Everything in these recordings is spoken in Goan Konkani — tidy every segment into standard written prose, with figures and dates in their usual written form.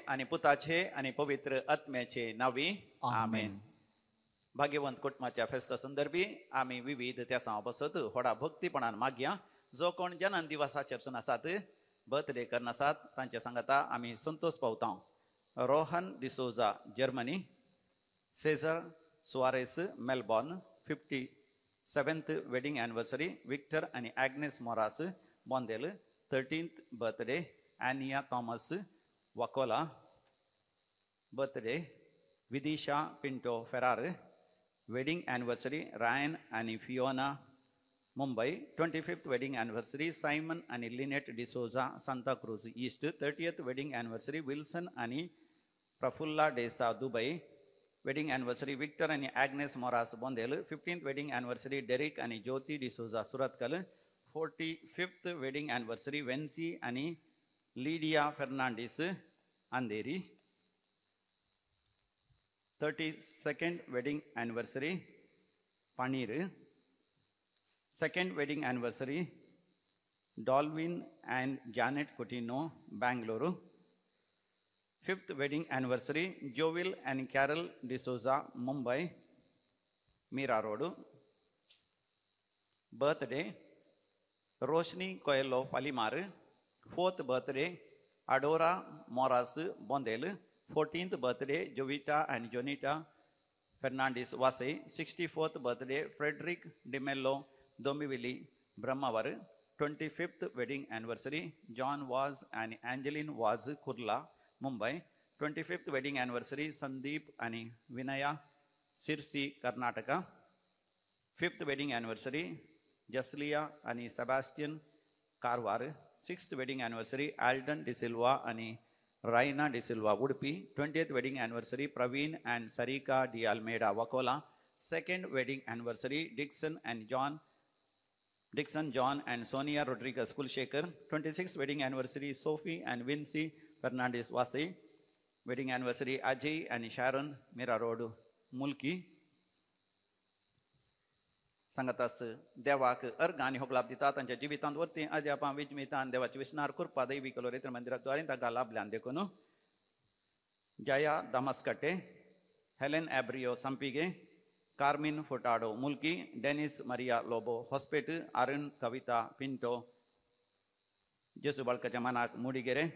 आनी पुताचे आनी पवित्र आत्म्याचे नावी आमेन। भाग्यवंत कुटुंबाच्या फेस्ता संदर्भी आमी विविध त्या बसत व्हडा भक्तीपणान मागया। जो कोण जनन दिवसाचेर सून आसात, बर्थडे करना आसात, तांचे सांगता आमी संतोष पावता। Rohan D'Souza Germany, Cesar Soares Melbourne, 57th wedding anniversary, Victor आनी Agnes Moras Bondel, 13th birthday, Ania Thomas Vakola birthday, Vidisha Pinto Ferrar wedding anniversary, Ryan आनी Fiona Mumbai, 25th wedding anniversary, Simon आनी Lynette D'Souza Santacruz East, 30th wedding anniversary, Wilson आनी Prafulla D'Sa Dubai, wedding anniversary, Victor आनी Agnes Moras Bondel, 15th wedding anniversary, Derek आनी Jyoti D'Souza Surathkal, 45th wedding anniversary, Vency आनी Lydia Fernandes Andheri, 32nd wedding anniversary, Paneer, 2nd wedding anniversary, Dolvin and Janet Coutinho, Bangalore, 5th wedding anniversary, Jovil and Carol D'Souza, Mumbai, Mira Road. Birthday, Roshni Coelho Palimar, 4th birthday, Adora Moras Bondel, 14th birthday, Jovita and Jonita Fernandez Vasey, 64th birthday, Frederick DeMello Domivili Brahmavar, 25th wedding anniversary, John Vaz and Angeline Vaz Kurla, Mumbai, 25th wedding anniversary, Sandeep and Vinaya Sirsi, Karnataka, 5th wedding anniversary, Jaslia and Sebastian Karwar, 6th wedding anniversary, Alden De Silva and Raina De Silva Udupi, 20th wedding anniversary, Praveen and Sarika De Almeida Vakola, 2nd wedding anniversary, Dixon John and Sonia Rodriguez Kulshekar, 26th wedding anniversary, Sophie and Vincy Fernandez Vasey, wedding anniversary, Ajay and Sharon Mira Road Mulki. सांगतास देवाक अर्घ आनी होगलाप दिता तांच्या जिवितांत वरती अजापां विजमितान देवाची विस्नार कृपा दैवी कलोरेत्र मंदिराक द्वारे तांकां लाभल्यान देखून Jaya Damaskate, Helen Abrio Sampige, Carmen Furtado Mulki, Dennis Maria Lobo Hospet, Arun Kavita Pinto Jesu बाळकाच्या मानाक Mudigere,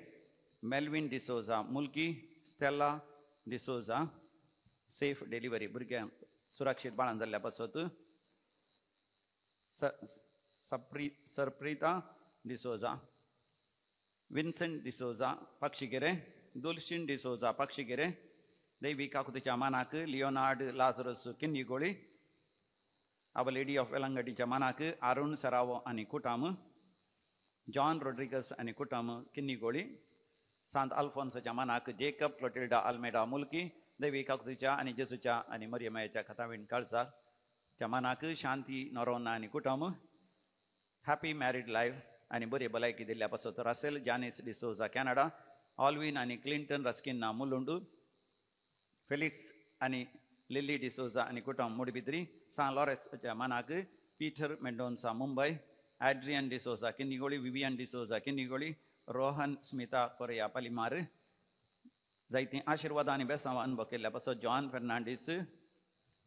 Melvin D'Souza Mulki, Stella D'Souza safe delivery भुरग्यांक सुरक्षीत बाळान जाल्ल्या पासत Sarprita D'Souza, Vincent D'Souza Pakshigere, Dulshin D'Souza Pakshigere, दैवी काकुतीच्या मानाक Leonard Lazarus Kinnigoli, our lady of वेलंगटीच्या मानाक Arun सरावो आनी कुटाम, जॉन रोड्रिगस आनी कुटाम किन्नीगोळी, सांत अल्फोन्साच्या मानाक जेकब क्लोटिल्डा आल्मेडा मुल्की, दैवी काकुतीच्या आनी जेसूच्या आनी मरियमायच्या खतावीण काळसा त्या मानाक शांती नरोना आनी कुटुंब, हॅपी मॅरीड लायफ आनी बरी भलायकी दिल्ल्या पासत Russell Janice D'Souza Canada, Alvin आनी क्लिंटन रस्किन्ना मुलुंडू, फेलिक्स आनी लिली डिसोजा आनी कुटुंब मुडबिद्री, सान लॉरेसच्या मानाक Peter Mendonca Mumbai, Adrian D'Souza Kinnigoli, Vivian D'Souza Kinnigoli, Rohan Smita Correa Palimar, जायतीं आशिर्वादां आनी बेसांव अनुभव केल्ल्या पासत जॉन फेर्नांडीस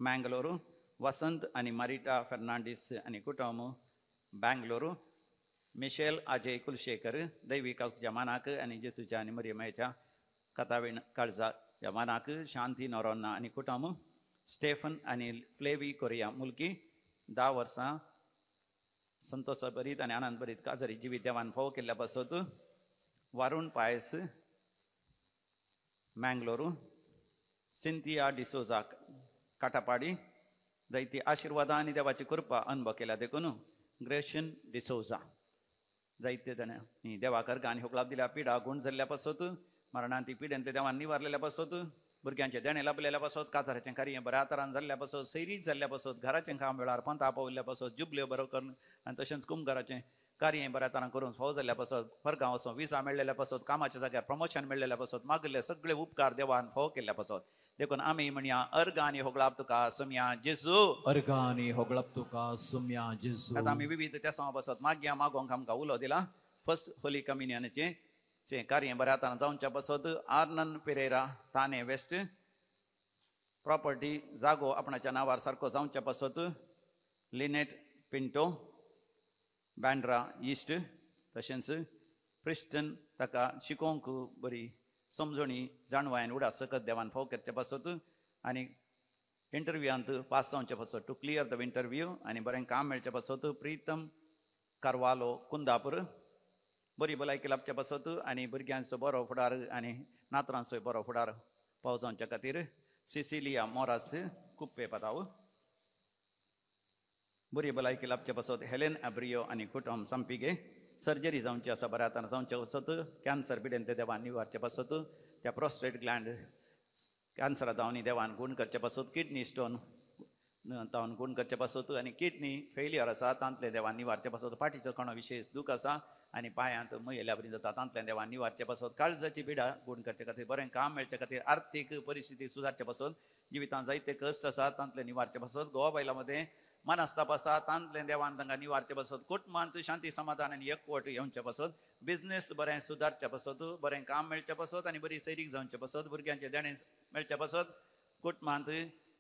मँगलोरू, वसंत आनी मारिटा फेर्नांडीस आनी कुटुंब बँगलोरू, मिशेल अजय कुलशेखर दैवी कावच्या मानाक आनी जेसूच्या आनी मरियमायच्या कथावीण काळजा मानाक शांती नोरोन्ना आनी कुटुंब, स्टेफन आनी फ्लेवी कोरिया मुल्की, 10 वर्सां संतोष भरीत आनी आनंद भरीत काजरी जिवीत देवान फोव केल्ल्या पासत वारुण पायस मँगलोरू, सिंथिया डिसोजा काटापाडी, जायती आशिर्वादां आनी देवाची कृपा अनुभव केल्या देखून ग्रेशन डिसोजा, जायते जाणांनी देवाक अर्घ आनी होगलाप दिल्या पिडा गूण जाल्ल्या पासत, मरणांती पिडेन ते देवान निवारलेल्या पासत, भुरग्यांचें देणें लाभलेल्या पासत, काजाराचें कार्य बऱ्या तरान जाल्ल्या पासत, सैरीक जाल्ल्या पासत, घराचें काम वेळार पंता पाविल्ल्या पासत, जुबल्यो बरो करून आनी तशेंच कुमघराचें कार्य बऱ्या तरान करून फावो जाल्ल्या पासत फरगां वचून विजा मेळ्ळेल्या पासत कामाच्या जाग्यार प्रमोशन मेळ्ळेल्या पासत मागिल्ले सगळे उपकार देवान फावो केल्ल्या पासत देखून आमी म्हणया अर्गां आनी होगळाप तुका सुम्या जेजू. अर्गां आनी होगळाप तुका सुम्या जेजू. आतां आमी विविध तेसांव पासत मागया मागोंक आमकां उलो दिला. फर्स्ट होली कम्युनियनाचें चें कार्य बऱ्या तरान जावच्या पासत आर्नन पेरेरा ताने वेस्ट प्रॉपर्टी जागो आपणाच्या नांवार सारको जावच्या पासत लिनेट पिंटो बँड्रा इस्ट तशेंच क्रिस्टन ताका शिकोवंक बरी समजणी जाणवायन उडा सकत देवान फाव करचे पासत आनी इंटरव्यूआंत पास जावचे पासत टू क्लियर the interview आनी बरें काम मेळचे पासत प्रितम कार्वालो कुंदापूर बरी भलायकी लाबचे पासत आनी भुरग्यांचो बरो फुडार आनी नातरांचोय बरो फुडार पाव जावच्या खातीर सिसिलिया मोरास कुप्पे पाताव बरी भलायकी लाबचे पासत हेलेन आब्रियो आनी कुटुंब संपिगे सर्जरी जावची आसा बऱ्या हातान जावचे पासत कॅन्सर पिडेन ते देवान निवारचे पासत त्या प्रोस्टेट ग्लँड कॅन्सरा जावन देवान गूण करचे पासत किडनी स्टोन तावन गूण करचे पासत आनी किडनी फेलियर आसा तांतले देवान निवारचे पासत फाटीचो कणो विशेश दूख आसा आनी पांयांत मयेल्या बरी जाता तांतल्यान देवान निवारचे पासत काळजाची पिडा गूण करचे खातीर बरें काम मेळचे खातीर आर्थीक परिस्थिती सुदारचे पासत जिवितांत जायते कश्ट आसा तांतले निवारचे पासत गोवा बायलां मदें मनस्ताप आसा तांतलें देवान तांकां निवारचे पासत कुटुंबांत शांती समाधान आनी एकवट येवचे पासत बिजनेस बरें सुदारचे पासत बरें काम मेळचे पासत आनी बरी सैरीक जावचे पासत भुरग्यांचें देणें मेळचे पासत कुटुंबांत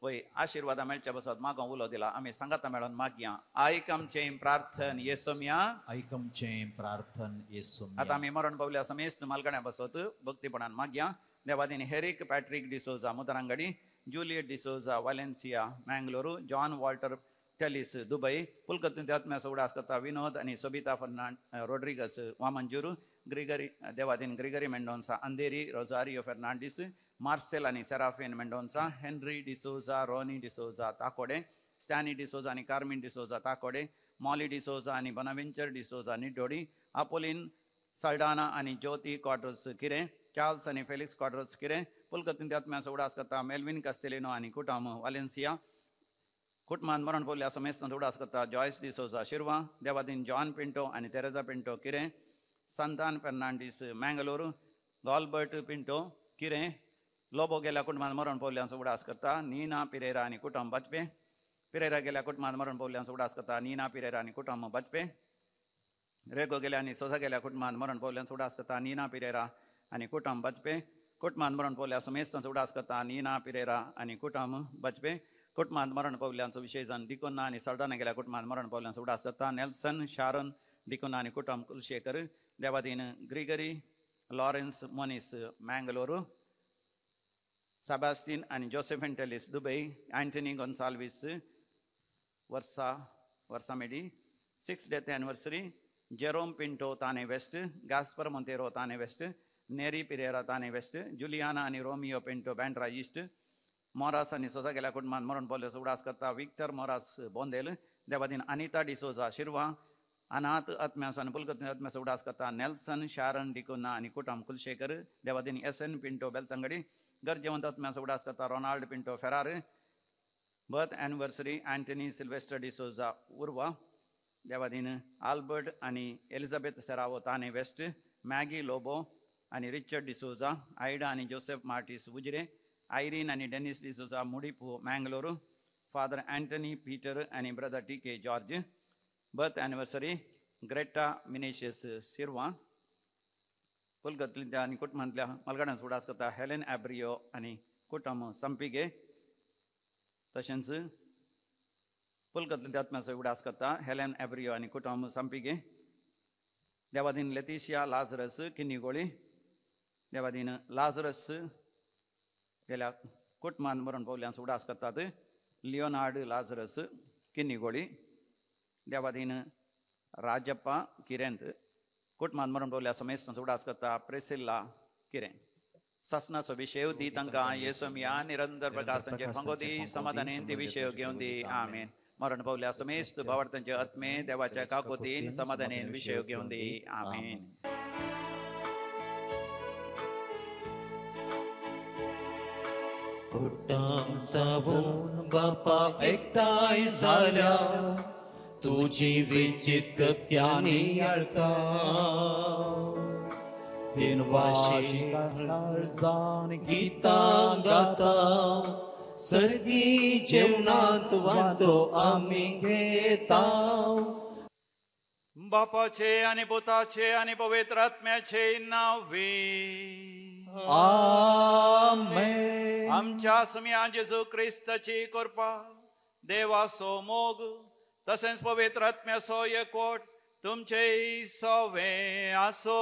वय आशिर्वादां मेळचे पासत मागों उलो दिला. आमी सांगाता मेळोन मागया. आयक आमचें प्रार्थन येसोमया. आयक आमचें प्रार्थन येसोमया. आतां आमी मरण पावल्या समेस्त मालगण्या पासत भक्तीपणान मागया. Devadin Herrick Patrick D'Souza Mudarangadi, Juliet D'Souza Valencia Mangalore, John Walter Tellis Dubai, पुलकतीन आत्म्याचो उडास करता विनोद आनी सोबिता फर्नांड रोड्रिगस वामंजूर, ग्रिगरी देवादीन ग्रिगरी मेंडोन्सा अंधेरी, रोजारियो फर्नांडीस, मार्सेल आनी सेराफिन मेंडोन्सा, हेनरी डिसोजा, रोनी डिसोजा ताकोडे, स्टॅनी डिसोजा आनी कार्मीन डिसोजा ताकोडे, मॉली डिसोजा आनी बनावेंचर डिसोजा निडोडी, आपोलीन साल्डाना आनी ज्योती क्वाड्रोस किरें, चार्ल्स आनी फेलिक्स क्वाड्रोस किरें, पुलकतीन आत्म्याचो उडास करता मेल्विन कास्तेलिनो आनी कुटाम वालेन्सिया, कुटुंबान मरण पावल्या समेस्तांत उडास करता जॉयस डिसोजा शिरवा, देवादीन जॉन पिंटो आनी तेरेजा पिंटो किरें, सांतान फेर्नांडीस मँगलोर, गॉल्बर्ट पिंटो किरें, लोबो गेल्या कुटुंबान मरण पावल्यांचो उडास करता नीना पिरेरा आनी कुटुंब बाजपे, पिरेरा गेल्या कुटुंबान मरण पावल्यांचो उडास करता नीना पिरेरा आनी कुटुंब बाजपे, रेगो गेल्या आनी सोजा गेल्या कुटुंबान मरण पावल्यांचो उडास करता नीना पिरेरा आनी कुटुंब बाजपे, कुटुंबान मरण पावल्या समेस्तांचो उडास करता नीना पिरेरा आनी कुटुंब बाजपे, कुटुंबांत मरण पावल्यांचो विशय जावन डिकोना आनी साल्डाना गेल्या कुटुंबांत मरण पावल्यांचो उडास करता नेल्सन शारन डिकोना आनी कुटुंब कुलशेखर, देवादीन ग्रिगरी लॉरेन्स मोनीस मँगलोरू, सेबास्टीन आनी जोसेफिन टेलिस दुबई, अँटनी गोन्साल्वीस वर्सा वर्सामेडी, 6th death anniversary, Jerome Pinto Thane west, Gaspar Monteiro Thane west, Neri Pereira Thane west, Juliana आनी रोमियो पिंटो बँड्रा इस्ट, मोरास आनी सोजा गेल्या कुटुंबान मरण पावल्यांचो उडास करता विक्टर मोरास बोंदेल, देवादीन अनिता डिसोजा शिरवा, अनाथ आत्म्यास आनी पुलकतीन आत्म्याचो उडास करता नेल्सन शारन डिकोना आनी कुटुंब कुलशेखर, देवादीन एस एन पिंटो बेलतंगडी, गरजेवंत आत्म्याचो उडास करता Ronald Pinto Ferrar, birth anniversary Antony Sylvester D'Souza Urva, Devadin Albert आनी एलिझाबेथ सेरावो ताने वेस्ट, मॅगी लोबो आनी रिचर्ड डिसोजा, आयडा आनी जोसेफ मार्टीस उजरे, आयरीन आनी Dennis D'Souza Mudipu Mangalore, father Antony Peter आनी brother T K George, birth anniversary Greta Menezes Sirva, कोलकात्यातल्या आनी कुटुंबांतल्या मालगाड्यांचो उडास करता हेलेन ॲब्रियो आनी कुटुंब संपिगे, तशेंच कोलकात्यातल्या आत्म्याचो उडास करता हेलेन ॲब्रियो आनी कुटुंब संपिगे, देवादीन लेतिशिया लाजरस किन्नीगोळी, देवादीन लाजरस गेल्या कुटुंबान मरण पावल्यांचो उडास करतात लियोनार्ड लाजरस किन्नीगोळी, देवादीन राजप्पा किरेंत, कुटुंबान मरण पावल्या समेस्तांचो उडास करता प्रेसिल्ला किरें. सासनाचो विशय दी तांकां येसोमया निरंतर प्रकाशांचेर फांगो दी, समाधानेन ती विशय घेवन दी. आमेन. मरण पावल्या समेस्त भावार्थांचे आत्मे देवाच्या काकोतीन समाधानेन विशय घेवन दी. आमेन. कुटाम सावून बापा एकठांय जाल्या, तुजी विचित्र नियाळता दिनवाशी काळजान गीतां गाता सर्गी जेवणांत वांटो आमी घेता. बापाचे आनी पुताचे आनी पवित्र आत्म्याचे नांवे आमेन. आमच्या सुम्या जेजू क्रिस्ताची कृपा, देवाचो मोग तसेंच पवित्र आत्म्याचो एकवट तुमचे सवे आसो.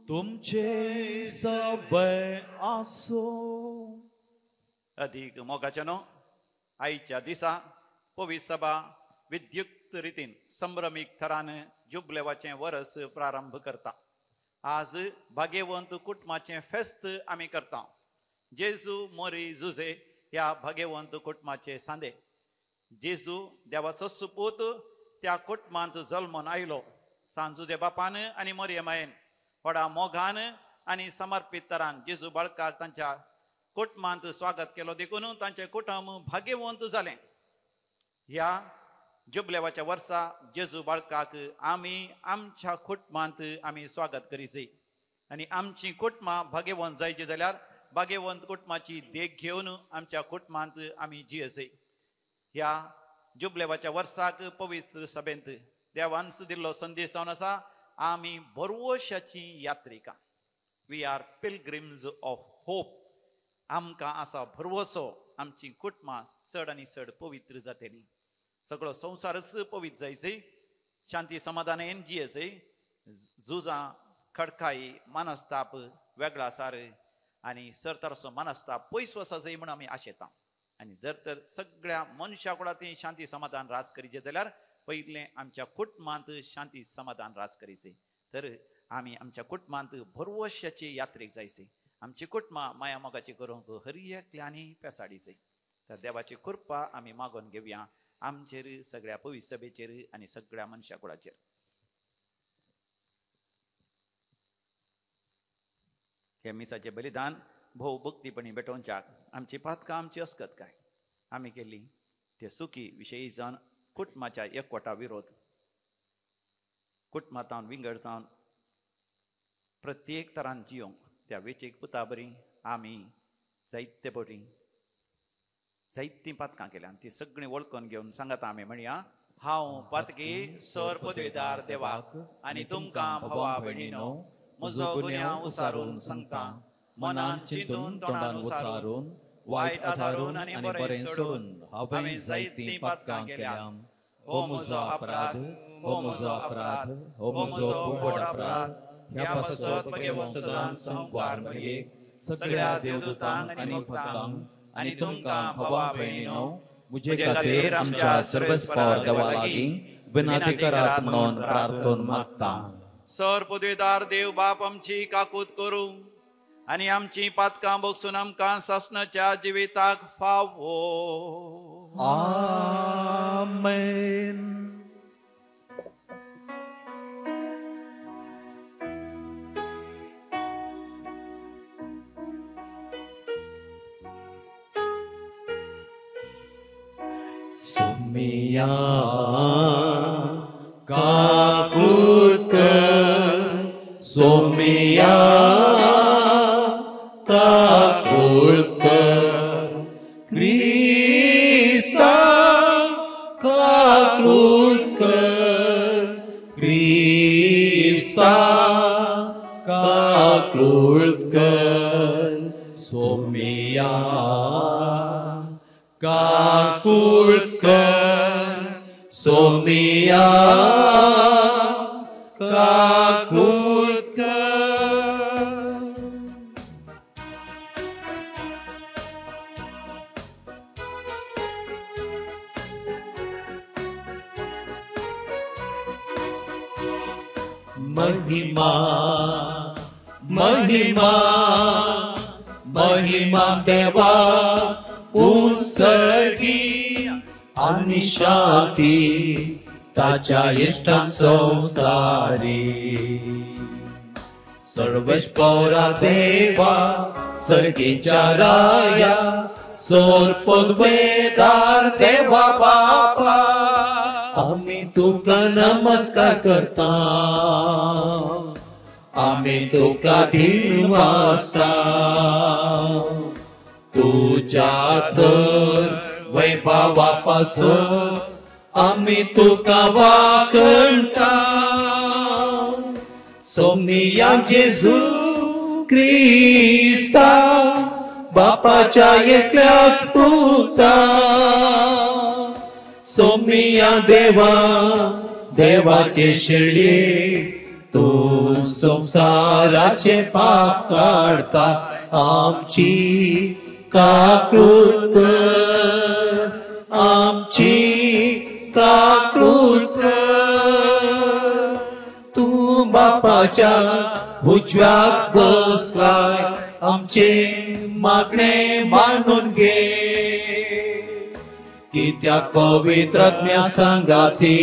तुमचे सवे आसो. अधीक मोगाचे न्हू आयच्या दिसा पवित्र सभा विद्युक्त रितीन संभ्रमीक थरान जुबलेवाचें वरस प्रारंभ करता. आज भाग्यवंत कुटुंबाचें फेस्त आमी करता. जेजू मोरी जुजे ह्या भाग्यवंत कुटुंबाचे सांदे. जेजू देवाचो सुपूत त्या कुटुंबांत जल्मून आयलो. सांत जुजे बापान आनी मोरये मायेन व्हडा मोगान आनी समर्पीत तरान जेजू बाळकाक तांच्या कुटुंबांत स्वागत केलो देखून तांचें कुटुंब भाग्यवंत जालें. ह्या जुबलेवाच्या वर्सा जेजू बाळकाक आमी आमच्या कुटुंबांत आमी स्वागत करीची आनी आमची कुटुंबां भाग्यवंत जायची जाल्यार भाग्यवंत कुटुंबाची देख घेवन आमच्या कुटुंबांत आमी जियेची. ह्या जुबलेवाच्या वर्साक पवित्र सभेंत देवान दिल्लो संदेश जावन आसा, आमी भरवशाची यात्रिका. We are pilgrims of hope. आमकां आसा भरवसो आमची कुटुंबां चड आनी चड पवित्र जातली. सगळो संवसारच पवित्र जायचे, शांती समाधानान जियेचे. झुजां, खडकाई, मनस्ताप वेगळा सार आनी सरतारचो मनस्ताप पयस वचो म्हूण आमी आशेता. आनी जर तर सगळ्या मनशा कुळांत शांती समाधान राज करीचे जाल्यार पयलें आमच्या कुटुंबांत शांती समाधान राज करीचे. तर आमी आमच्या कुटुंबांत भरवशाचे यात्रेक जायचे. आमची कुटुंबां माया मोगाची करूंक हर एकल्यांनी पेसाडीचे. तर देवाची कृपा आमी मागून घेवया आमचेर, सगळ्या पवित्र सभेचेर आनी सगळ्या मनशा कुळाचेर. हे मिसाचें बलिदान भोव भक्तीपणी भेटोवच्याक आमची पातकां, आमची अस्कत काय आमी केल्ली ते सुखी विशयी जावन कुटुंबाच्या एकवटा विरोध, कुटुंबांत विंगड जावन प्रत्येक तरान जियोंक त्या वेचीक पुता बरी आमी जायते पटी जायतीं पातकां केल्या ती सगळीं वळखून घेवन सांगता आमी म्हणया, हांव पातकी सर पदवीदार देवाक आनी तुमकां भावा भयणीनो म्हजो गुन्यांव उसारून सांगता. मनान चिंतून तोंडान उचारून वायट आधारून आनी बरें सोडून हांवें जायतीं पातकां केल्या. हो म्हजो अपराध, हो म्हजो अपराध, हो म्हजो खूब व्हड अपराध. ह्या पासत भगवंत सदां संवार मरयेक सगळ्या देवदूतांक आनी भक्तांक आनी तुमकां भावा भयणीनो म्हजे खातीर आमच्या सर्वस्पार देवा लागीं विनंती करात म्हणून प्रार्थना मागता. सर पदवीदार देव बाप आमची काकूत करूं आनी आमची पातकां बगसून आमकां सासणाच्या जिविताक फावो. आमेन. सुमिया काकूत कर, सोमिया काकूत कर, क्रिस्ता काकूत कर, क्रिस्ता काकूत कर, सोमिया काकूत कर, सोमिया काकूत कर. महिमा महिमा महिमा देवा उंसगी आनी शांती ताच्या इश्टान संवसारी. सर्वेस्पोरा देवा सर्गीच्या राया सोर पदवेदार देवा बापा आमी तुका नमस्कार करता, आमी तुका दिनवासता। तुज्या तर वैभवा पासून आमी तुका वाखणता। सोमिया जेजू क्रिस्ता बापाच्या एकल्याच पुता, सोमिया देवा देवाचे शेळये तूं संवसाराचे पाप काडता, आमची काकूत कर, आमची काकूत कर। तूं बापाच्या उजव्याक बसलाय, आमचे मागणे मानून घे, कित्याक पवित्र आत्म्या सांगाती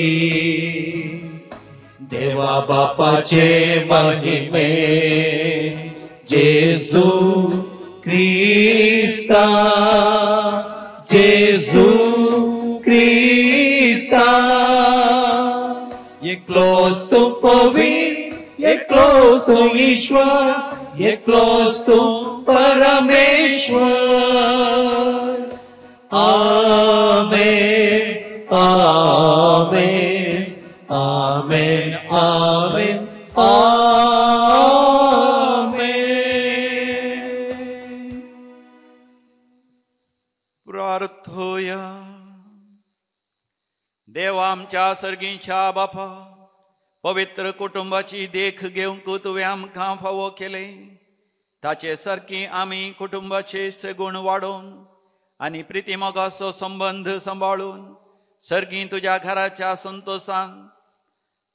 देवा बापाचे महिमे जेजू क्रिस्ता, जेजू क्रिस्ता। एकलोच तूं पवित्र, एकलोच तूं ईश्वर, एकलोच तूं परमेश्वर। आमेन आमेन आमेन आमेन आमेन। प्रार्थोया। देवा आमच्या सर्गींच्या बापा, पवित्र कुटुंबाची देख घेवंक तुवें आमकां फावो केलें, ताचे सारकी आमी कुटुंबाचे सगुण वाडोवन आनी प्रितीमोगाचो संबंद सांबाळून सर्गीं तुज्या घराच्या संतोशान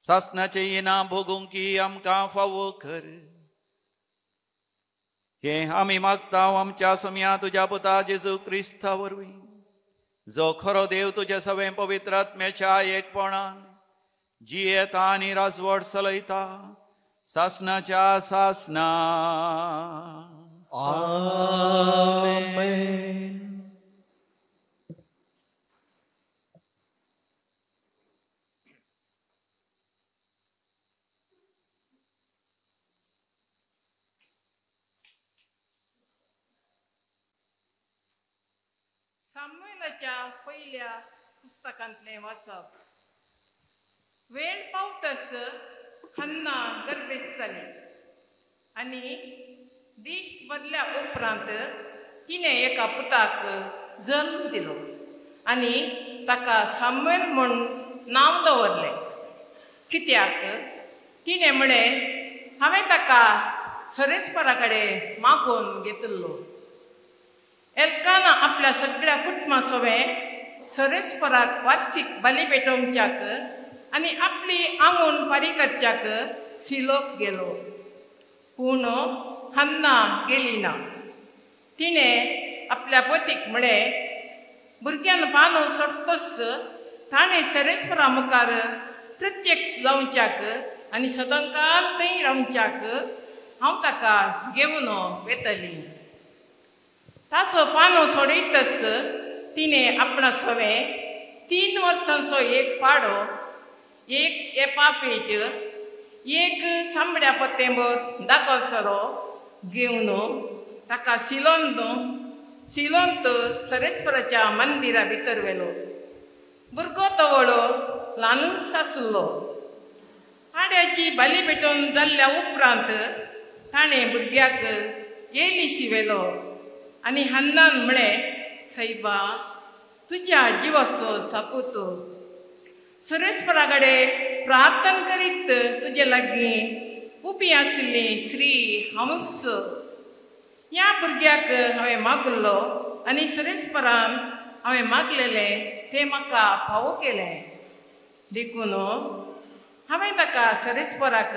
सासणाचें इनाम भोगूंक आमकां फावो कर। हें आमी मागता आमच्या सम्या तुज्या पुता जेजू क्रिस्ता वरवीं, जो खरो देव तुज्या सवें पवित्र आत्म्याच्या एकपणान जियेता आनी राजवट चलयता सासणाच्या सासणा। आमेन। सामुएलाच्या पहिल्या पुस्तकांतलें वाचप। वेळ पावतस हन्ना गर्भेस्त जाली आनी दीस बदल्या उपरांत तिणें एका पुताक जल्म दिलो आनी ताका सामुएल म्हूण नांव दवरलें, कित्याक तिणें म्हळें, हांवें ताका सरेस्परा कडेन मागोवन घेतिल्लो। एल्काना आपल्या सगळ्या कुटुंबा सवें सरेस्पराक वार्षिक बली पेटोवच्याक आनी आपली आंगूण फारीक करच्याक सिलोक गेलो, पूण हन्ना गेली ना। तिणें आपल्या पतीक म्हळें, भुरग्यान पानो सोडतच ताणें सरेस्परा मुखार प्रत्यक्ष जावच्याक आनी सदांकाल थंय रावच्याक हांव ताका घेवन वेतली। ताचो पानो सोडयतच तिणें आपणा सवें 3 वर्सांचो एक पाडो, एक एपा पेट, एक सांबड्या पत्तेंबर दाखल सोरो घेवन ताका सिलोंत सरेस्पराच्या मंदिरा भितर व्हेलो। भुरगो तवळो ल्हानूच आसलो। पाड्याची बाली पेटोवन जाल्ल्या उपरांत ताणें भुरग्याक एलिशी व्हेलो आनी हन्नान म्हळें, सैबा तुज्या जिवाचो सापूत, सरेस्परा कडेन प्रार्थना करीत तुजे लागीं उबी आशिल्ली स्त्री हांवूच। ह्या भुरग्याक हांवें मागलो आनी सरेस्परान हांवें मागलेलें तें म्हाका फावो केलें, देखून हांवें ताका सरेस्पराक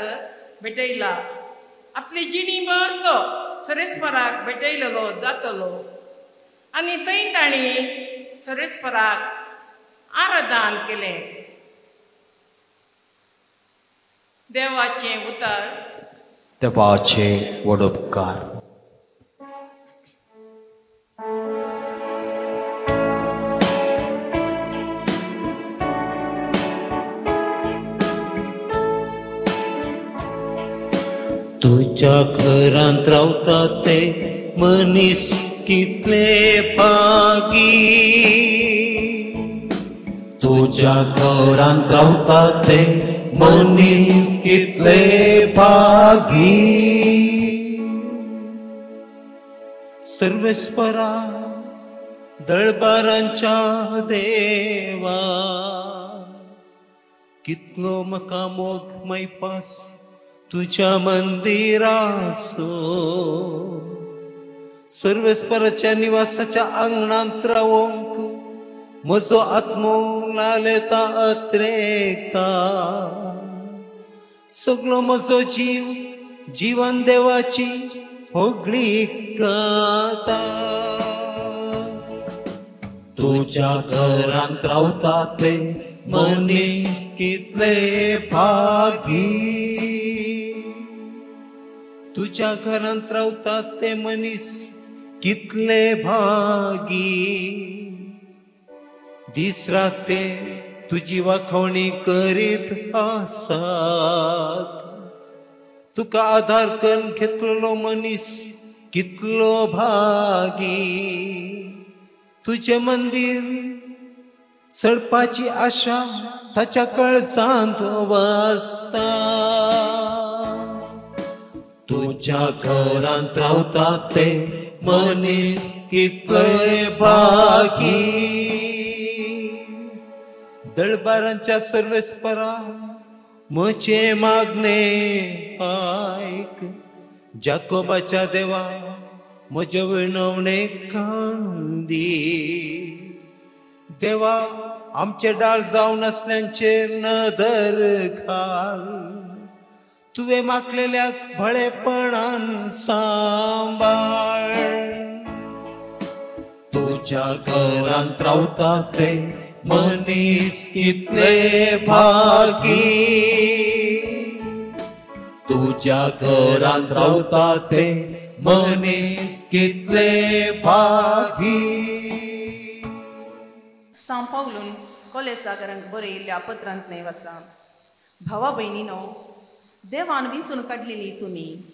भेटयला। आपली जिणी भर तो सरेस्पराक भेटयलेलो जातलो। आनी थंय तांणी सरेस्पराक आराधन केलें। देवाचें उतर। देवाचे व्हड उपकार। तुज्या घरांत रावता ते मनीस कितले भागी. तुज्या घरांत रावता ते मनीस कितले भागी. सर्वेस्परा दळबारांच्या देवा, कितलो म्हाका मोग मैपास तुज्या मंदिराचो. सर्वेस्पराच्या निवासाच्या आंगणांत रावोंक म्हजो आत्मो लालेता अत्रेकता. सगळो म्हजो जीव जिवन देवाची होगळी गाता. तुज्या घरांत रावता ते मनीस कितले भागी. तुज्या घरांत रावता ते मनीस कितले भागी. दीस रात ते तुजी वाखवणी करीत आसात. तुका आधार करून घेतलेलो मनीस कितलो भागी. तुजें मंदीर चडपाची आशा ताच्या कळसांत वसता. तुज्या घरांत रावता ते मनीस कितले भागी. दळबारांच्या सर्वेस्परा म्हजें मागणें आयक. जाकोबाच्या देवा म्हजे विनवणे कान दी. देवा आमचे डाळ जावन आसल्यांचेर नदर घाल. तुवें मागलेल्याक भळेपणान सांबाळ. तुज्या घरांत रावता ते मनीस कितले भागी. तुज्या घरांत रावता ते मनीस कितले भागी. सांव पावलून कोलेसागरांक बरयिल्ल्या पत्रांतलें वाचा. भावा भयणीनो, देवान विंचून काडलेली तुमी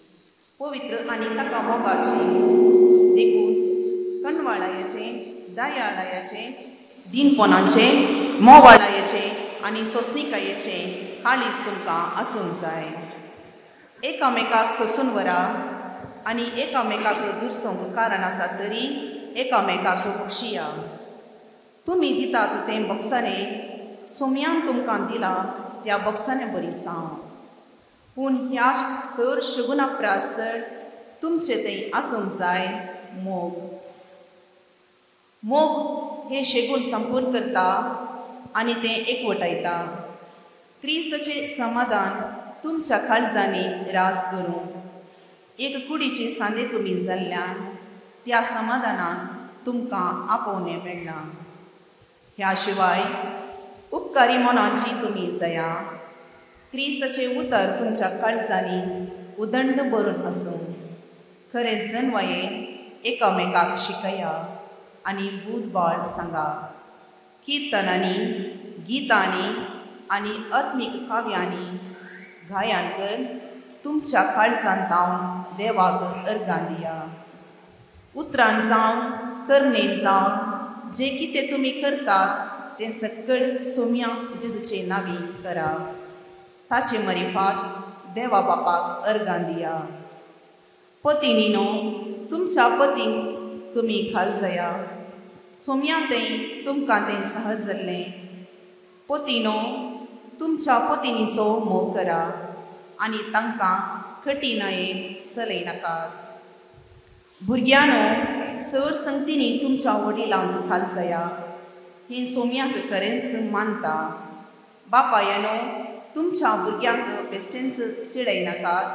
पवित्र आनी ताका मोगाची, देखून कणवाळायेचें, दयाळायेचें, दिनपणाचें, मोवाळायेचें आनी सोंसणिकायेचें काळीज तुमकां आसूंक जाय. एकामेकाक सोंसून व्हरा आनी एकामेकाक दुरसोंक कारण आसा तरी एकामेकाक बक्षिया. तुमी दितात तें बक्षाणें सोम्यान तुमकां दिलां त्या बक्षाणें बरी सांव. पूण ह्या सर शगुना प्रास चड तुमचें थंय आसूंक जाय मोग. मोग हें शेगूण संपूर्ण करता आनी तें एकवटायता. क्रिस्तचें समाधान तुमच्या काळजांनी राज करूं. एक कुडीचे सांदे तुमी जाल्ल्यान त्या समाधानान तुमकां आपोवणें मेळ्ळां. ह्या शिवाय उपकारी मनाची तुमी जया. क्रिस्तचें उतर तुमच्या काळजांनी उदंड भरून आसूं. खरें जनवाये एकामेकाक शिकया आनी बूदबाळ सांगा. किर्तनांनी, गितांनी आनी आत्मीक काव्यांनी गायन कर तुमच्या काळजांत जावन देवाक अर्गां दिया. उतरान जावं करणेन जावं जें कितें तुमी करतात तें सकळ सोम्या जेजूचे नांवी करा. ताचे मरिफात देवा बापाक अर्गां दिया. पतिनीनो, तुमच्या पतींक तुमी खाल जाया. सोम्या तें तुमकां तें सहज जाल्लें. पतिनो, तुमच्या पतिनीचो मोग करा आनी तांकां कठिणायेन चलयनाकात. भुरग्यांनो, चड संगतींनी तुमच्या वडिलांक खाल जाया. हें सोम्याक खरेंच मानता. बापायनो, तुमच्या भुरग्यांक बेश्टेंच चिडयनाकात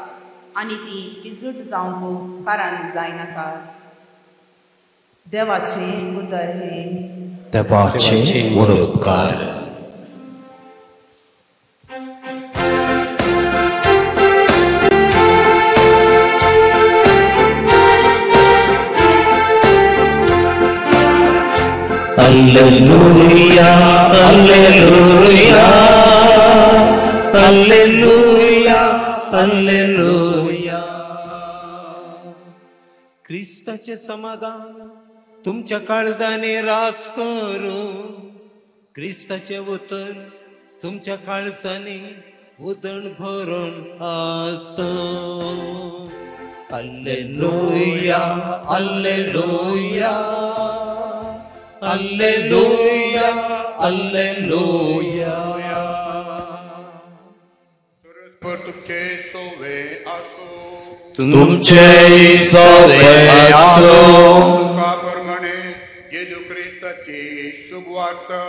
आनी ती बिजूट जावंक कारण जायनाकात. देवाचें उतर हें. देवाचें उपकार. Alleluia, alleluia, alleluia, alleluia. क्रिस्ताचें समाधान तुमच्या काळजांनी रास करूं. क्रिस्ताचें उतर तुमच्या काळजांनी उदण भरून आसूं. Alleluia, alleluia, alleluia, alleluia. तुमचे सोवे आसो, तुमचे सोवे आसो. प्रमाणे जेजू क्रिस्ताची शुभवार्ता.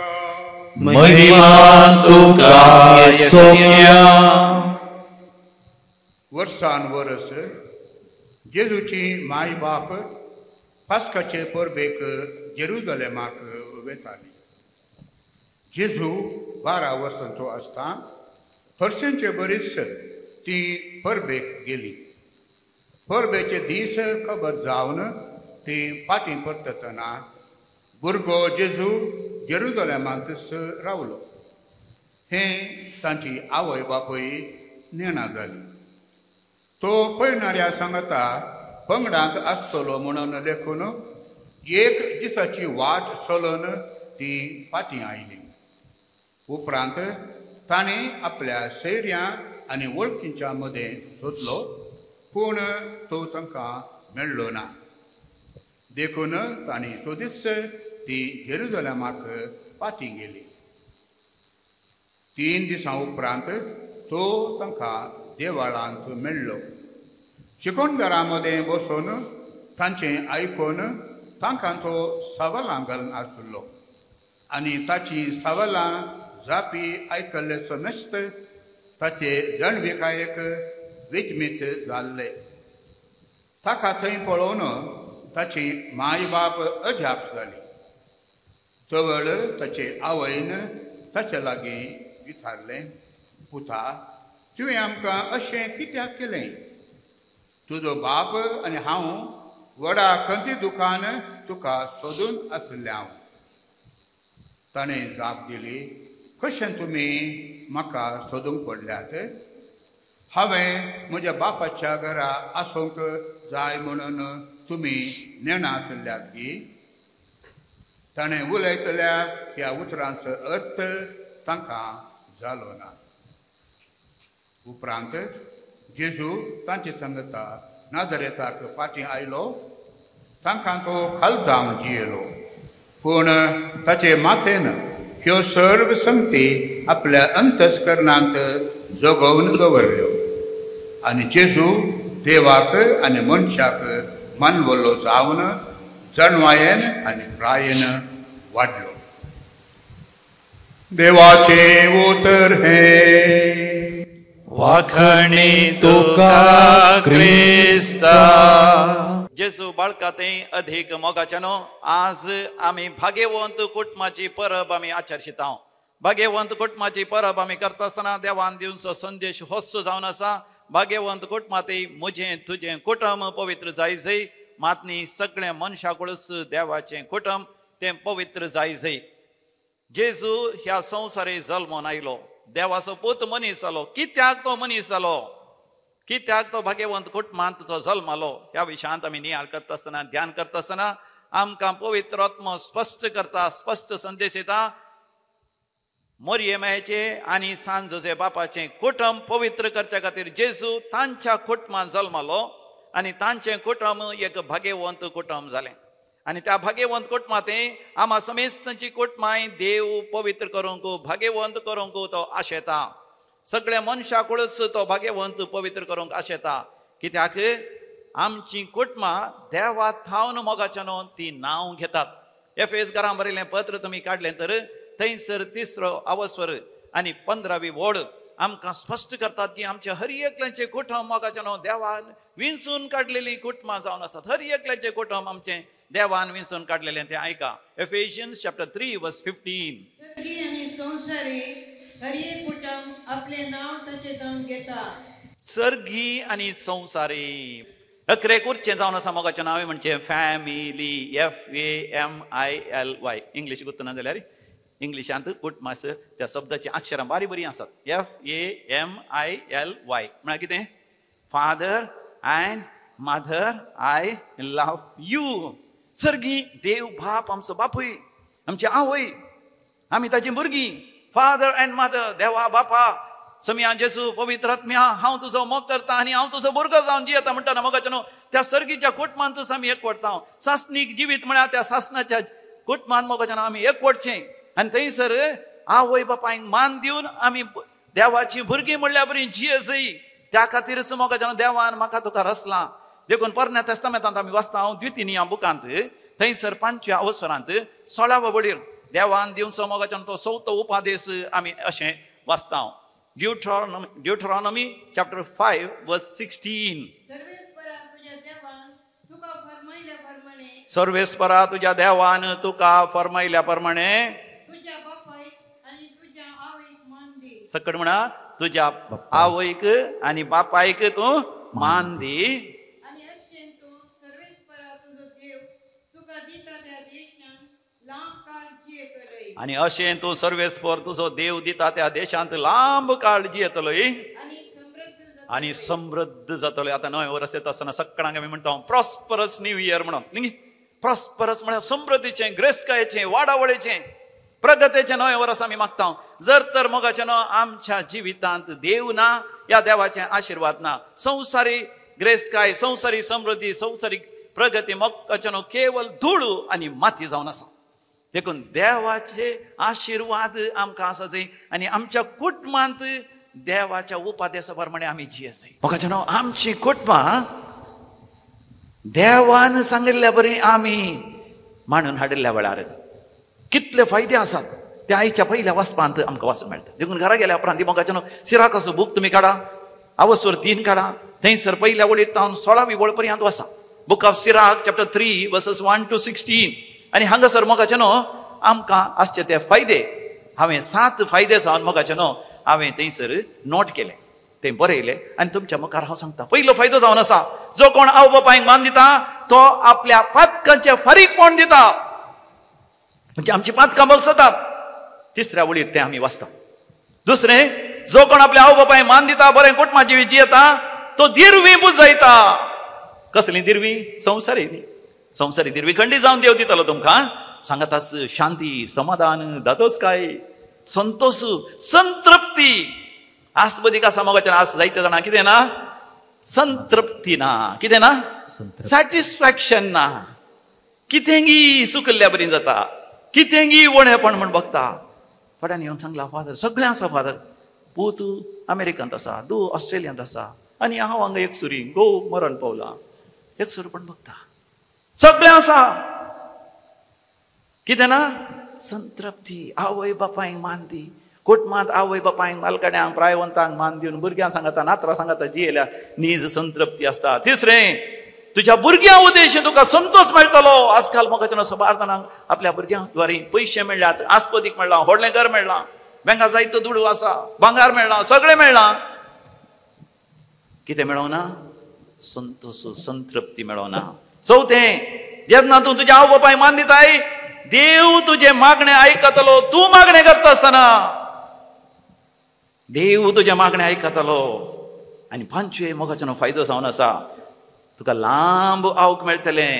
महिमा तुका सोम्या. वर्सान वर्स जेजूची माय बाप पास्काचे परबेक जेरुजलेमाक वेताली. जेजू 12 वर्सांचो आसता हरशेंचे बरीच ती परबेक गेली. परबेचे दीस खबर जावन ती फाटीं परततना भुरगो जेजू जेरुजलेमांतच रावलो. हें तांची आवय बापूय नेणा जाली. तो पयणाऱ्या सांगता पंगडांत आसतलो म्हणून लेखून एक दिसाची वाट चलून ती फाटीं आयली. उपरांत ताणें आपल्या सैऱ्यां आनी वळखींच्या मदें सोदलो, पूण तो तांकां मेळ्ळो ना. देखून तांणी सोदीच ती जेरुजलेमाक फाटीं गेली. 3 दिसां उपरांत तो तांकां देवाळांत मेळ्ळो. शिकोणदारां मदें बसून तांचें आयकून तांकां तो सवालां घालून आसलो आनी ताचीं सवालां जापी आयकल्ले समेस्त ताचे जाणविकायेक विजमीत जाल्ले. ताका थंय पळोवन ताची माय बाप अजाप जाली. तवळ ताचे आवयन ताचे लागीं विचारलें, पुता, तुवें आमकां अशें कित्याक केलें? तुजो बाप आनी हांव व्हडा खंती दुखान तुका सोदून आशिल्लें हांव. ताणें जाप दिली, कशें तुमी म्हाका सोदूंक पडल्यात? हांवें म्हज्या बापाच्या घरा आसूंक जाय म्हणून तुमी नेणा आशिल्ल्यात की? ताणें उलयतल्या ह्या उतरांचो अर्थ तांकां जालो ना. उपरांत जेजू तांचे संगता नाजरेताक फाटीं आयलो. तांकां तो खालजावन जियेलो, पूण ताचे माथेन ह्यो सर्व संगती आपल्या अंतस्करणांत जगोवन दवरल्यो आनी जेजू देवाक आनी मनशाक मानवलो जावन जणवायेन आनी प्रायेन वाडलो. देवाचें उतर हें. वाखणी तुका क्रिस्ता. जेजू बाळका ते अधिक मोगाच्यानो आज आमी भाग्यवंत कुटुंबाची परब आमी आचरशिता. भाग्यवंत कुटुंबाची परब आमी करता आसतना देवान दिवचो संदेश होच जावन आसा. भाग्यवंत कुटुंबांत म्हजें तुजें कुटुंब पवित्र जाय जय, मात न्ही सगळें मनशाकडूच देवाचें कुटुंब तें पवित्र जाय जय. जेजू ह्या संवसारे जल्मोन आयलो, देवाचो पूत मनीस जालो. कित्याक तो मनीस जालो, कित्याक तो भाग्यवंत कुटुंबांत तो जल्मालो, ह्या विशयांत आमी नियाळ करता आसतना, ध्यान करता आसतना आमकां पवित्र आत्मो स्पश्ट करता, स्पश्ट संदेश येता. मोरयेमायेचें आनी सान जोजे बापाचें कुटुंब पवित्र करच्या खातीर जेजू तांच्या कुटुंबांत जल्मालो आनी तांचें कुटुंब एक भाग्यवंत कुटुंब जालें. आनी त्या भाग्यवंत कुटुंबांत आमा समेस्तांची कुटुंबां देव पवित्र करूंक, भाग्यवंत करूंक तो आशेता. सगळ्या मनशाकडूच तो भाग्यवंत पवित्र करूंक आशेता. कित्याक आमची कुटुंबां देवा थावन मोगाच्यान ती नांव घेतात. एफेस घरां बरयलें पत्र तुमी काडलें तर थंयसर 3रो अवस्वर आनी 15वी वोड आमकां स्पश्ट करतात की आमच्या हर एकल्याचें कुटुंब मोगाच्यान देवान विंचून काडलेलीं कुटुंबां जावन आसात. हर एकल्याचें कुटुंब आमचें देवान विंचून काडलेलें तें आयका. Ephesians chapter 3 verse 15. सर्गी आनी संवसारी हर एक कुटुंब आपलें नांव ताचें जावन घेता. सर्गी आनी संवसारी अकरेक उरचें जावन आसा मोगाचें नांव म्हणचें फॅमिली, FAMILY. English गुत्तना जाल्यार इंग्लिशांत कुटुंबास त्या शब्दाचीं अक्षरां बारीक बरीं आसात. FAMILY म्हळ्यार कितें? Father and Mother I love you. सर्गी देव बाप आमचो बापूय, आमची आवय, आमी ताची भुरगीं. फादर अँड मदर, देवा बापा समिया जेजू पवित्र आत्म्या, हांव तुजो मोग करता आनी हांव तुजो भुरगो जावन जियेता म्हणटा मोगाचें न्हू. त्या सर्गीच्या कुटुंबांतच आमी एकवटता. सासणीक जिवीत म्हळ्यार त्या सासणाच्या कुटुंबांत मोगाचें न्हू आमी एकवटचें आनी थंयसर आवय बापायक मान दिवन आमी देवाची भुरगीं म्हणल्या बरी जियेसय. त्या खातीरच मोगाचें न्हू देवान म्हाका तुका रचला. देखून पोरण्या तेस्तामेंतांत आमी वाचता हांव द्वितीय बुकांत थंयसर 5व्या अवसरांत 16व्या वडीर देवान दिवचो मोगाचें तो चवथो उपादेश आमी अशें वाचता. Deuteronomy chapter 5 verse 16. सर्वेस्परा तुझ्या देवान तुका फरमायल्या प्रमाणे सकट म्हणा तुझ्या आवयक आनी बापायक तूं मान दी. आनी अशें तूं सर्वेस्पर तुजो देव दिता त्या देशांत लांब काळ जियेतलो आनी समृद्ध जातलो. आतां नवें वर्स येता आसतना सगळ्यांक आमी म्हणटा प्रॉस्परस न्यू इयर म्हणून. न्ही, प्रॉस्परस म्हळ्यार समृद्धीचें, ग्रेसकायेचें, वाडावळीचें, प्रगतीचें नवें वर्स आमी मागता. जर तर मोगाचें न्हू आमच्या जिवितांत देव ना, ह्या देवाचें आशिर्वाद ना, संवसारी ग्रेसकाय, संवसारी समृद्धी, संवसारीक प्रगती मोगाचें न्हू केवल धूळ आनी माती जावन आसा. देखून देवाचे आशिर्वाद आमकां आसा जाय आनी आमच्या कुटुंबांत देवाच्या उपादेसा प्रमाणे आमी जियेसय. मोगाचें न्हू आमची कुटुंबां देवान सांगिल्ल्या बरी आमी मांडून हाडिल्ल्या वेळार कितले फायदे आसात ते आयच्या पयल्या वाचपांत आमकां वाचूंक मेळटा. देखून घरा गेल्या उपरांत मोगाचें न्हू सिराकाचो बूक तुमी काडा, आवसवर 3 काडा, थंयसर पयल्या वळीर तावन 16वी वळ पर्यंत वाचा. Book of Sirach chapter 3 verses 1 to 16. आनी हांगासर मोगाचें न्हू आमकां आसचे ते फायदे हांवें 7 फायदे जावन मोगाचें न्हू हांवें थंयसर नोट केले, ते बरयले आनी तुमच्या मुखार हांव सांगता. पयलो फायदो जावन आसा, जो कोण आवय बापायक मान दिता तो आपल्या पातकांचें फारीकपण दिता. म्हणजे आमची पातकां बगसतात. तिसऱ्या वळीर तें आमी वाचता. दुसरें, जो कोण आपल्या आवय बापायक मान दिता, बरें कुटुंबा जिवीत जियेता, तो दिरवी पुजयता. कसली दिरवी? संवसारी न्ही, संवसारी दिरवी खंडी जावन देव दितलो तुमकां. सांगताच शांती, समाधान, दादोसकाय, संतोष, संतृप्ती. आसपदीक आसा मोगाचें आस जायते जाणां कितें ना, संतृप्ती ना, कितें ना, सॅटिस्फॅक्शन ना, कितेंगी सुकल्ल्या बरी जाता, कितेंगी वणेपण म्हण बघता. फाटल्यान येवन सांगला, फादर सगळें आसा फादर, पूत अमेरिकांत आसा, दू ऑस्ट्रेलियांत आसा आनी हांव हांगा एकसुरी, घोव मरण पावला, एकसुरपण बघता, सगळें आसा, कितें ना, संतृप्ती. आवय बापायक मान दी. कुटुंबांत आवय बापायक, मालकड्यांक, प्रायवंतांक मान दिवन भुरग्यांक सांगता, नातरां सांगता जियेल्या नीज संतृप्ती आसता. तिसरें, तुज्या भुरग्यां उद्देश तुका संतोष मेळटलो. आजकाल मोगाचें सबार जाणांक आपल्या भुरग्यां द्वारे पयशे मेळ्ळ्यात, आस्पदीक मेळ्ळां, व्हडलें घर मेळ्ळां, बँका जायतो दुडू आसा, भांगार मेळ्ळां, सगळें मेळ्ळां, कितें मेळोना? संतोष, संतृप्ती मेळोना. चवथें, जेन्ना तूं तुज्या आवय बापायक मान दिताय, देव तुजें मागणें आयकतलो. तूं मागणें करता आसतना देव तुजें मागणें आयकतलो. आनी पांचवें मोगाचो फायदो जावन आसा, तुका लांब आवक मेळटलें.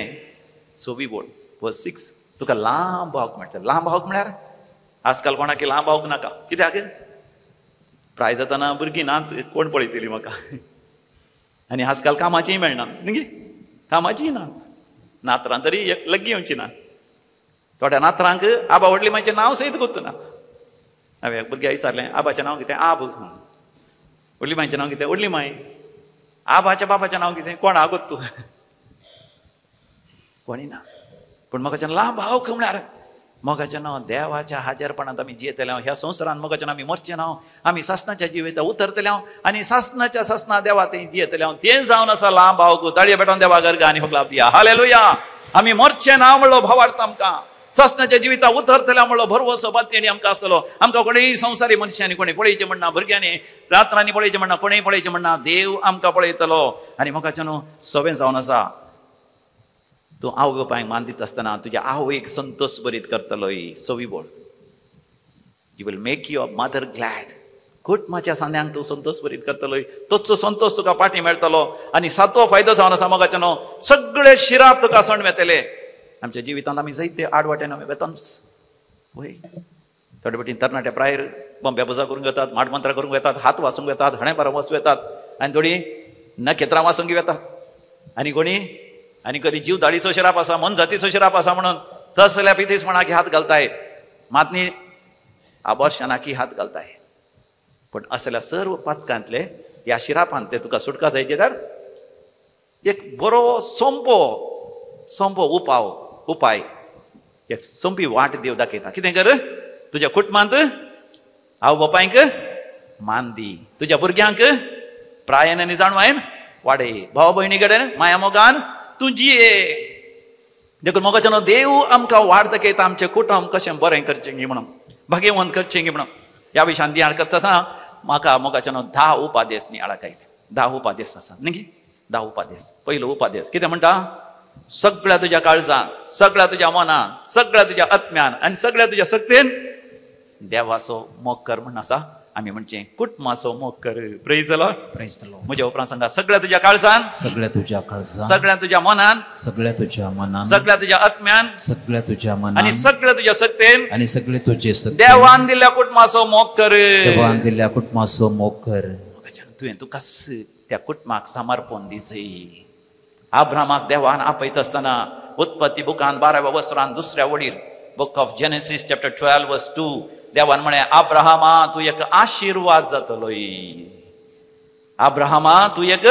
6वी वळ वर्स 6, तुका लांब आवक मेळटलें. लांब आवक म्हळ्यार आजकाल कोणाक लांब आवक नाका, कित्याक? प्राय जातना भुरगीं नात, कोण पळयतली म्हाका? आनी आजकाल कामाचीय मेळना न्ही, कामाचीय नात, नातरां तरी लग्गी येवची ना. थोड्या नातरांक आबा व्हडली मायचें नांव सयत गोत्त ना. हांवें भुरग्याक विचारलें, आबाचें नांव कितें? आब. व्हडली मायचें नांव कितें? व्हडली माय. आबाच्या बापाचें नांव कितें? कोण आगोत तूं? कोणी ना. पूण मोगाचें लांब आवक म्हळ्यार मोगाचें नांव देवाच्या हाजेरपणांत आमी जियेतले. ह्या संवसारांत मोगाचें आमी मरचें ना, आमी सासणाच्या जिविता उतरतले आनी सासणाच्या सासणा देवा थंय जियेतले. तें जावन आसा लांब आवक. ताळये पेटोवन देवा गर्गा आनी होगलाप दिया. हालेलुया. आमी मरचें ना म्हणलो भावार्थ आमकां सासणाच्या जिविता उतरतल्या म्हणलो भरवसो बातयेनी आमकां आसतलो. आमकां कोणीय संवसारी मनशांनी कोणी पळयचें म्हणना, भुरग्यांनी रात्रांनी पळयचें म्हणना, कोणीय पळयचें म्हणना, देव आमकां पळयतलो. आनी मोगाचें न्हू सवें जावन आसा, तूं आवय बापायक मान दिता आसतना तुज्या आवयक संतोष बरीत करतलो. 6वी वळ, you will make your mother glad. कुटुंबाच्या सांद्यांक तूं संतोष बरीत करतलोय, तोच संतोष तुका पाटी मेळटलो. आनी सातवो फायदो जावन आसा मोगाचें न्हू, सगळे शिराप तुका सण वेतले. आमच्या जिवितांत आमी जायते आडवाटेन आमी वेताच वय. थोडे पटी तरणाटे प्रायर बंब्या पुजा करूंक वेतात, माटमंत्रां करूंक वेतात, हात वासूंक वेतात, हणेबारां वचूंक वेतात, आनी थोडीं नखेत्रां वासूंक वेतात, आनी कोणी आनी कधी जीव दाळीचो शिराप आसा, मन जातीचो शिराप आसा म्हणून तसल्या पितीसपणाक हात घालताय, मातनी आबॉर्शनाकी हात घालताय. पूण असल्या सर्व पातकांतले ह्या शिरापांत ते तुका सुटका जाय जाल्यार एक बरो सोंपो सोंपो उपाव उपाय, एक सोंपी वाट देव दाखयता. कितें कर, तुज्या कुटुंबांत आवय बापायक मान दी, तुज्या भुरग्यांक प्रायन आनी जाणवायन वाडय, भाव भयणी कडेन माया मोगान तूं जिये. देखून मोगाचें न्हू देव आमकां वाट दाखयता आमचें कुटुंब कशें बरें करचें म्हणून, भाग्यवंत करचें म्हणून. ह्या विशयान नियाळ करता आसा म्हाका मोगाचें न्हू 10 उपादेश नियाळाक आयले. 10 उपादेश आसा न्ही, 10 उपादेश. पयलो उपादेश कितें म्हणटा, सगळ्या तुज्या काळजान, सगळ्या तुज्या मनान, सगळ्या तुज्या आत्म्यान आनी सगळ्या तुज्या शक्तीन देवाचो मोग कर म्हण आसा. आमी म्हणचें कुटुंबाचो मोग कर. Praise the Lord. Praise the Lord. म्हज्या उपरांत सांगा, सगळ्या तुज्या काळजान, सगळ्या तुज्या काळजान, सगळ्या तुज्या मनान, सगळ्या तुज्या मनान, सगळ्या तुज्या आत्म्यान, सगळ्या तुज्या मनान आनी सगळ्या तुज्या शक्तीन, आनी सगळे तुजे शक्तीन देवान दिल्ल्या कुटुंबाचो मोग कर. देवान दिल्ल्या कुटुंबाचो मोग कर. तुवें तुका त्या कुटुंबाक समर्पण दिसय. आब्रामाक देवान आपयता आसतना उत्पत्ती बुकान 12व्या वसरान दुसऱ्या वडीर, book of Genesis chapter 12 verse 2, देवान म्हळें आब्राहामा तूं एक आशिर्वाद जातलोय. आब्राहामा तूं एक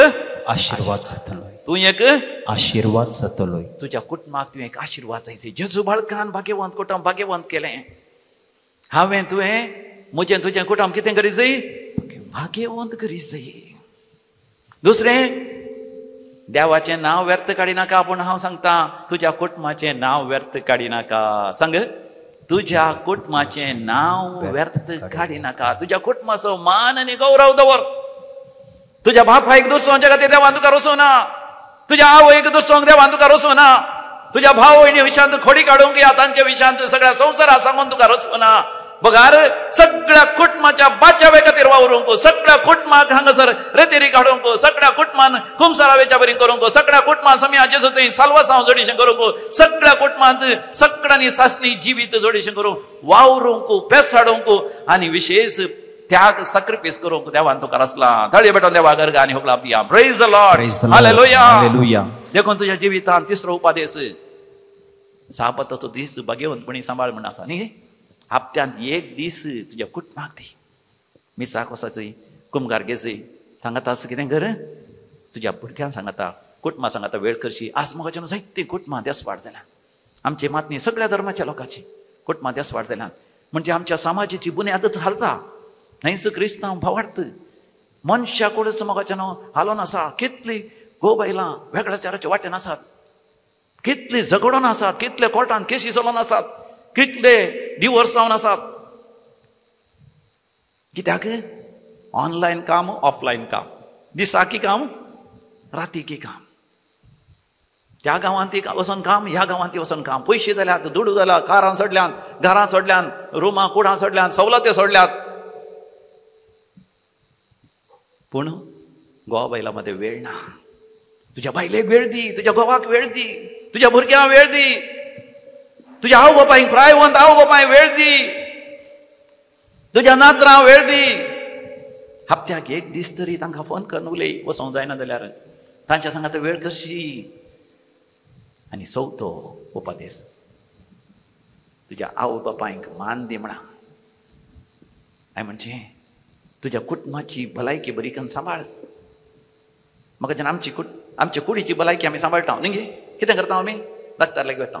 आशिर्वाद जातलोय, तूं एक आशिर्वाद जातलोय. तुज्या कुटुंबाक तुवें एक आशिर्वाद जायचे. जेजू बाळकान भाग्यवंत कुटुंब भाग्यवंत केलें. हांवें तुवें म्हजें तुजें कुटुंब कितें करी जाय, भाग्यवंत करी जाय. दुसरें, देवाचें नांव व्यर्थ काडिनाका. पूण हांव सांगता तुज्या कुटुंबाचें नांव व्यर्थ काडिनाका. सांग, तुज्या कुटुंबाचें नांव व्यर्थ काडिनाका. तुज्या कुटुंबाचो मान आनी गौरव दवर. तुज्या बापायक दुसऱ्यांच्या खातीर देवान तुका रोसोना, तुज्या आवयक दुसऱ्यांक देवान तुका रोसोना, तुज्या भाव भयणी विशांत खोडी काडूंक या तांच्या विशांत सगळ्या संवसारा सांगून तुका रोसोना. बगार सगळ्या कुटुंबाच्या बाचावे खातीर वावरूंक, सगळ्या कुटुंबाक हांगासर रेतेरी काडूंक, सगळ्या कुटुंबान कुमसारावेच्या बरी करूंक, सगळ्या कुटुंबान समिया जेजू थंय साल्वासांव जोडीशें करूंक, सगळ्या कुटुंबांत सगळ्यांनी सासणी जिवीत जोडीशें करूंक वावरूंक, पेसाडूंक आनी विशेष त्याग सॅक्रिफायस करूंक देवान तुका रसला. थळी भेटून देवा गर्ग आनी होगला दिया. Praise the Lord. Hallelujah. Hallelujah. देखून तुज्या जिवितांत तिसरो उपादेश साबाताचो दीस भाग्यवंतपणी सांबाळ म्हण आसा न्ही. हप्त्यांत एक दीस तुज्या कुटुंबाक दी. मिसाक वचाचय, कुमगार घेसय, सांगता असं कितें कर, तुज्या भुरग्यांक सांगता, कुटुंबा सांगता वेळ करशी. आज मोगाचें जायते कुटुंबां देसवाड जाल्यान. आमचे मातनी सगळ्या धर्माच्या लोकांची कुटुंबां देसवाड जाल्यान म्हणजे आमच्या समाजाची बुन्यादच हालता. न्हयस क्रिस्तांव भावार्थ मनशा कोडच मोगाचें न्हू हालोन आसा. कितली गो बायलां वेगळ्याचाराच्या वाटेन आसात, कितली झगडोन आसात, कितले कोर्टान केसी चलोन आसात, कितले डिवोर्स जावन आसात. कित्याक ऑनलायन काम, ऑफलायन काम, दिसाकी काम, रातीकी काम, त्या गांवांत ती वचोन काम, ह्या गांवांत ती वचोन काम. पयशे जाल्यात, दुडू जाल्या, कारां सोडल्यान, घरां सोडल्यान, रुमां कुडां सोडल्यान, सवलत्यो सोडल्यात, पूण गोवा बायलां मदें वेळ ना. तुज्या बायलेक वेळ दी, तुज्या घोवाक वेळ दी, तुज्या भुरग्यांक वेळ दी, तुज्या आवय बापायक प्रायवंत आवय बापायक वेळ दी, तुज्या नातरां वेळ दी. हप्त्याक एक दीस तरी तांकां फोन करून उलय, वचोंक जायना जाल्यार तांच्या सांगात वेळ करशी. आनी चवथो उपदेश, तुज्या आवय बापायक मान दी म्हणा. हांवें म्हणचें तुज्या कुटुंबाची भलायकी बरी करून सांबाळ. म्हाका जेन्ना आमची आमच्या कुडीची भलायकी आमी सांबाळटा न्ही गे, कितें करता आमी, डॉक्टर लागीं वता.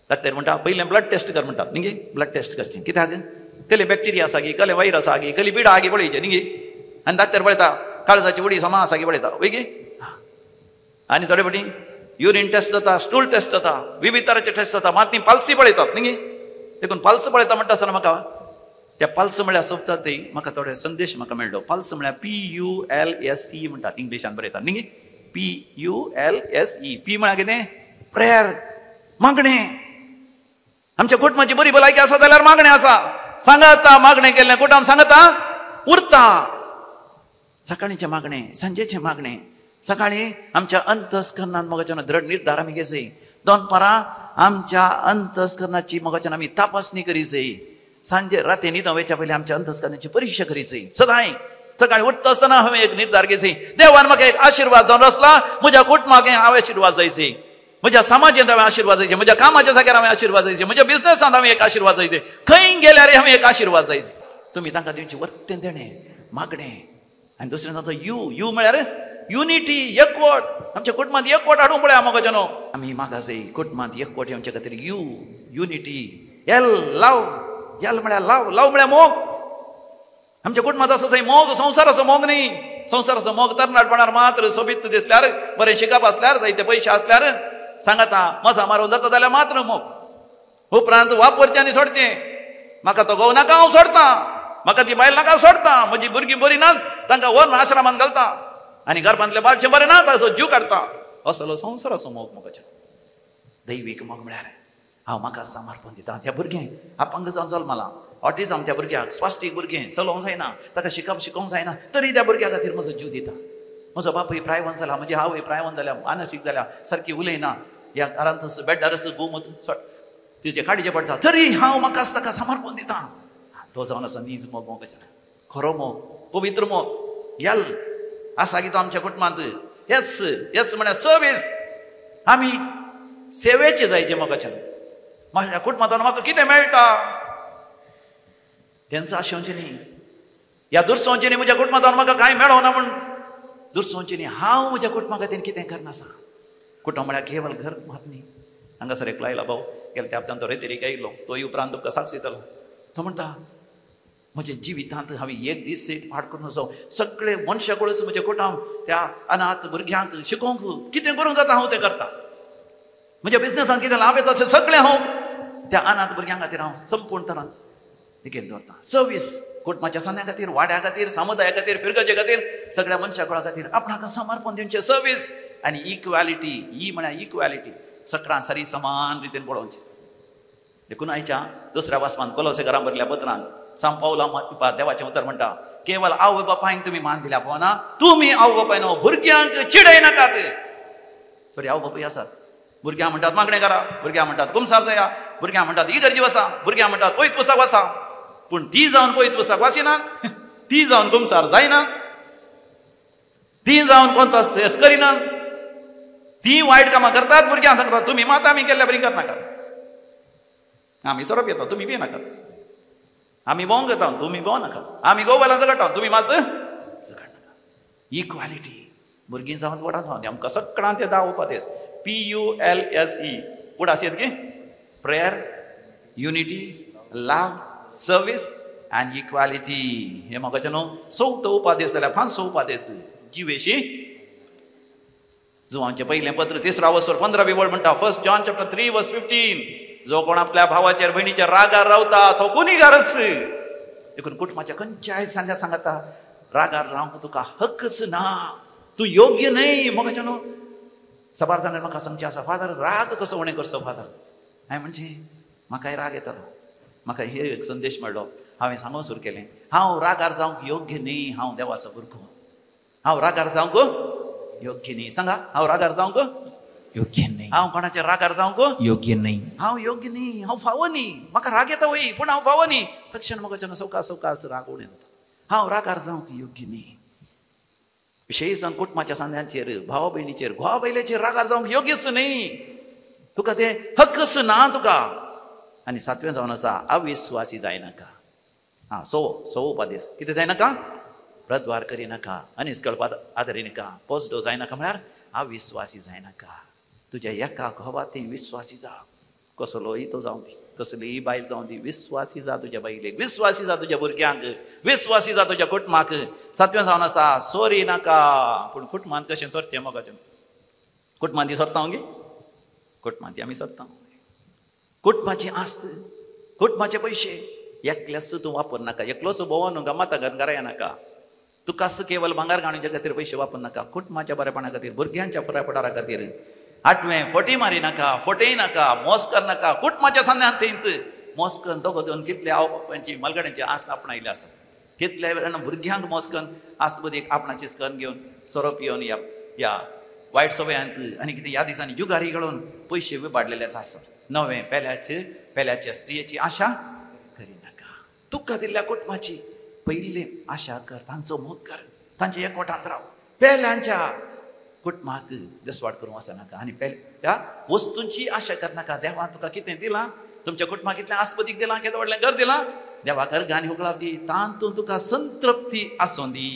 डॉक्टर म्हणटा पयलें ब्लड टेस्ट कर म्हणटा न्ही गे. ब्लड टेस्ट करचें कित्याक, कसले बॅक्टेरिया आसा गी, कसले व्हायरस आसा गी, कसली पिडा आसा गी पळयचें न्ही गे. आनी डॉक्टर पळयता काळजाची उडी समा आसा गी पळयता वय गे. आनी थोडे फावटी युरीन टेस्ट जाता, स्टूल टेस्ट जाता, विविध तराचे टेस्ट जाता. मात ती पालसी पळयतात न्ही गे. देखून पाल्स पळयता म्हणटा आसतना म्हाका त्या पाल्स म्हळ्यार सोबता ती म्हाका थोडे संदेश म्हाका मेळ्ळो. पाल्स म्हळ्यार PULSE म्हणटात, इंग्लिशान बरयतात न्ही गे. PULSE. P म्हळ्यार कितें, प्रेयर, मागणें. आमच्या कुटुंबाची बरी भलायकी आसा जाल्यार मागणें आसा. सांगाता मागणें केल्लें कुटुंब सांगता उरता. सकाळीचें मागणें, सांजेचें मागणें, सकाळीं आमच्या अंतस्करणांत मोगाच्यान दृढ निर्धार आमी घेजय, दनपारां आमच्या अंतस्करणाची मोगाच्यान आमी तपासणी करी जाय, सांजे राती न्हिदों वयच्या पयलीं आमच्या अंतस्करणाची परिक्षा करी जाय. सदांय सकाळी उठता आसतना हांवें एक निर्धार घेजय, देवान म्हाका एक आशिर्वाद जावन आसला, म्हज्या कुटुंबाक हांवें आशिर्वाद जायचे, म्हज्या समाजांत हांवें आशिर्वाद जायचे, म्हज्या कामाच्या जाग्यार हांवें आशिर्वाद जायचे, म्हज्या बिजनेसांत हांवें एक आशिर्वाद जायचे, खंय गेल्यार हांवें एक आशिर्वाद जायचे. तुमी तांकां दिवची वर्तें देणें मागणें. आनी दुसरें सांगता you, you म्हळ्यार युनिटी, एकवट. आमच्या कुटुंबांत एकवट हाडूंक पळया मोगाच्यानो. आमी मागा जाय कुटुंबांत एकवट येवचे खातीर U, unity, L love, L म्हळ्यार लव, लव म्हळ्यार मोग. आमच्या कुटुंबांत आसा जाय मोग, संवसाराचो मोग न्ही. संवसाराचो मोग तरणाटपणार मात्र सोबीत दिसल्यार, बरें शिकप आसल्यार, जायते पयशे आसल्यार, सांगाता मजा मारून जाता जाल्यार मात्र मोग. उपरांत वापरचें आनी सोडचें. म्हाका तो घोव नाका हांव सोडटा, म्हाका ती बायल नाका सोडटा, म्हजी भुरगीं बरीं नात तांकां व्हरून आश्रमांत घालता, आनी गर्भांतले बाळचें बरें ना ताचो जीव काडटा. असलो संवसाराचो मोग मोगाचो. दैवीक मोग म्हळ्यार हांव म्हाका समर्पण दिता. त्या भुरगें अपंग जावन जल्मलां, ऑटिजम त्या भुरग्याक, स्वास्टीक भुरगें, चलोवंक जायना, ताका शिकप शिकोवंक जायना, तरी त्या भुरग्या खातीर म्हजो जीव दिता. म्हजो बापूय प्रायवंत जाला, म्हजी आवय प्रायवंत जाल्या, मानसीक जाल्या, सारकी उलयना, ह्या घरांत बेड्डारच गोमत तिचे काडीचे पडटा, तरी हांव म्हाका ताका समर्पण दिता. तो जावन आसा नीज मोग मोगाचो, खरो मोग, पवित्र मोग. यल आसा की तो आमच्या कुटुंबांत. येस, येस म्हळ्यार सर्वीस. आमी सेवेचे जायचे मोगाच्यान. म्हाज्या कुटुंबांत म्हाका कितें मेळटा तेंच आशेवचें न्ही, ह्या दुरसोवचें न्ही म्हज्या कुटुंबांत म्हाका कांय मेळना म्हूण दुरसोवचें न्ही. हांव म्हज्या कुटुंबा खातीर कितें करना आसा. कुटुंब म्हळ्यार केवल घर मात न्ही. हांगासर एकलो आयला भाव, गेले त्या हप्त्यान तो रेतेरीक आयलो, तोय उपरांत तुमकां साक्ष दितलो. तो म्हणटा म्हज्या जिवितांत हांवें एक दीस सयत फाट करून वचो, सगळे मनशा कडच म्हजें कुटुंब त्या अनाथ भुरग्यांक शिकोवंक कितें करूंक जाता हांव तें करता, म्हज्या बिजनेसांत कितें लाभ येता तें सगळें हांव त्या अनाथ भुरग्यां खातीर हांव संपूर्ण तरान तिगेन दवरता. सर्वीस कुटुंबाच्या सांद्या खातीर, वाड्या खातीर, समुदाया खातीर, फिरगजे खातीर, सगळ्या मनशा कुळा खातीर आपणाक समर्पण दिवचें. सर्वीस आनी इक्वॅलिटी, ही म्हळ्यार इक्वॅलिटी, सगळ्यां सारी समान रितीन पळोवचें. देखून आयच्या दुसऱ्या वासमान कोलोसे घरां भरल्या पत्रान सांग पावला देवाचें उतर म्हणटा, केवल आवय बापायक तुमी मान दिल्या पळोवना, तुमी आवय बापायन भुरग्यांक चिडय नाकात. थोडी आवय बापूय आसात, भुरग्यां म्हणटात मागणें करा, भुरग्यां म्हणटात कुमसार जाया, भुरग्यां म्हणटात इगर्जी वसा, भुरग्यां म्हणटात पयत पुस्तक वाचा, पूण ती जावन पयत पुस्तक वाचिना, ती जावन कुमसार जायना, ती जावन कोणतो थेस करिना, ती वायट कामां करतात. भुरग्यांक सांगतात तुमी मात आमी केल्ल्या बरी करनाकात, आमी सोरोप येता तुमी पियेनाकात, आमी भोंवंक येता तुमी भोंव नाकात, आमी गोवाला झगडटा तुमी मात झगडनाका. इक्वालिटी भुरगीं जावन व्हडां जावन आमकां सगळ्यां ते 10 उपादेश PULSE उडास येत गे, prayer, unity, love, service and equality. हे म्हाका न्हू चवथो उपादेश जाल्यार पांचवो उपादेश जिवेशी. जुवांचें पयलें पत्र 3 वसर 15 वळ म्हणटा, 1 John chapter 3 verse 15, जो कोण आपल्या भावाचेर भयणीचेर रागार रावता तो गुन्हेगारच. देखून कुटुंबाच्या खंयच्याय सांग्या सांगता रागार रावंक तुका हक्कच ना, तूं योग्य न्हय. मोगाच्या न्हू साबार जाणांनी म्हाका सांगचें आसा, फादर राग कसो उणें करचो फादर? हांवें म्हणचें म्हाकाय राग येतालो, म्हाका हे एक संदेश मेळ्ळो, हांवें सांगूंक सुरू केलें हांव रागार जावंक योग्य न्ही, हांव देवाचो भुरगो, हांव रागार जावंक योग्य न्ही. सांगा, हांव रागार जावंक योग्य न्ही, हांव कोणाच्या रागार जावंक योग्य न्ही, हांव योग्य न्ही, हांव फावो न्ही, म्हाका राग येता वय पूण हांव फावो न्ही. तक्षण म्हाका सवकास सवकास राग उणें जाता, हांव रागार जावंक योग्य न्ही. विशेश जावन कुटुंबाच्या सांद्यांचेर, भावा भयणीचेर, घोवा बायलेचेर रागार जावंक योग्यच न्ही, तुका तें हक्कच ना तुका. आनी सातवें जावन आसा अविस्वासी जायनाका. आं, सवो उपादेश कितें जायनाका, प्रद्वार करिनाका, अनिस्कळपात आदरिनाका, पोसडो जायनाका, म्हळ्यार अविस्वासी जायनाका. तुज्या एका घोवा ती विस्वासी जा, कसलोय तो जावं दी, कसलीय बायल जावं दी, विस्वासी जा तुज्या बायलेक, विस्वासी जा तुज्या भुरग्यांक, विस्वासी जा तुज्या कुटुंबाक. सातवें जावन आसा सोरी नाका. पूण कुटुंबांत कशें सोरचें मोगाचें? कुटुंबांत ती सोरता गे, कुटुंबांत ती आमी सोरता. कुटुंबाची आस्त, कुटुंबाचे पयशे एकल्याच तूं वापर नाका, एकलोच भोंवन गमाता घरा येनाका, तुकाच केवल भांगार घाणुच्या खातीर पयशे वापर नाका, कुटुंबाच्या बरेपणा खातीर, भुरग्यांच्या बरेपणा खातीर. आठवें, फटी मारी नाका, फटय नाका, मोस कर नाका. कुटुंबाच्या सांद्यान थंयत मोस करून दोगो दोन कितले आवय बापायची मलगड्यांची आस्त आपणायली आसा. कितल्या वेळान भुरग्यांक मोस्कन आस्तबुदीक आपणाचीच करून घेवन सोरो पिवन ह्या ह्या वायट सवयांत आनी कितें ह्या दिसांनी जुगारी घालून पयशे विबाडलेलेच आसा. नवें पेल्याचे पेल्याच्या स्त्रियेची आशा करिनाका. तुका दिल्ल्या कुटुंबाची पयली आशा कर, तांचो मोग कर, तांच्या एकवटांत राव. पेल्यांच्या कुटुंबाक दसवाड करूंक वचनाका आनी पेल्या वस्तूंची आशा करनाका. देवान तुका कितें दिलां, तुमच्या कुटुंबाक कितलें आस्पदीक दिलां, केदें व्हडलें घर दिलां, देवाक अर्गांनी होगळाव दी, तातूंत तुका संतृप्ती आसूं दी.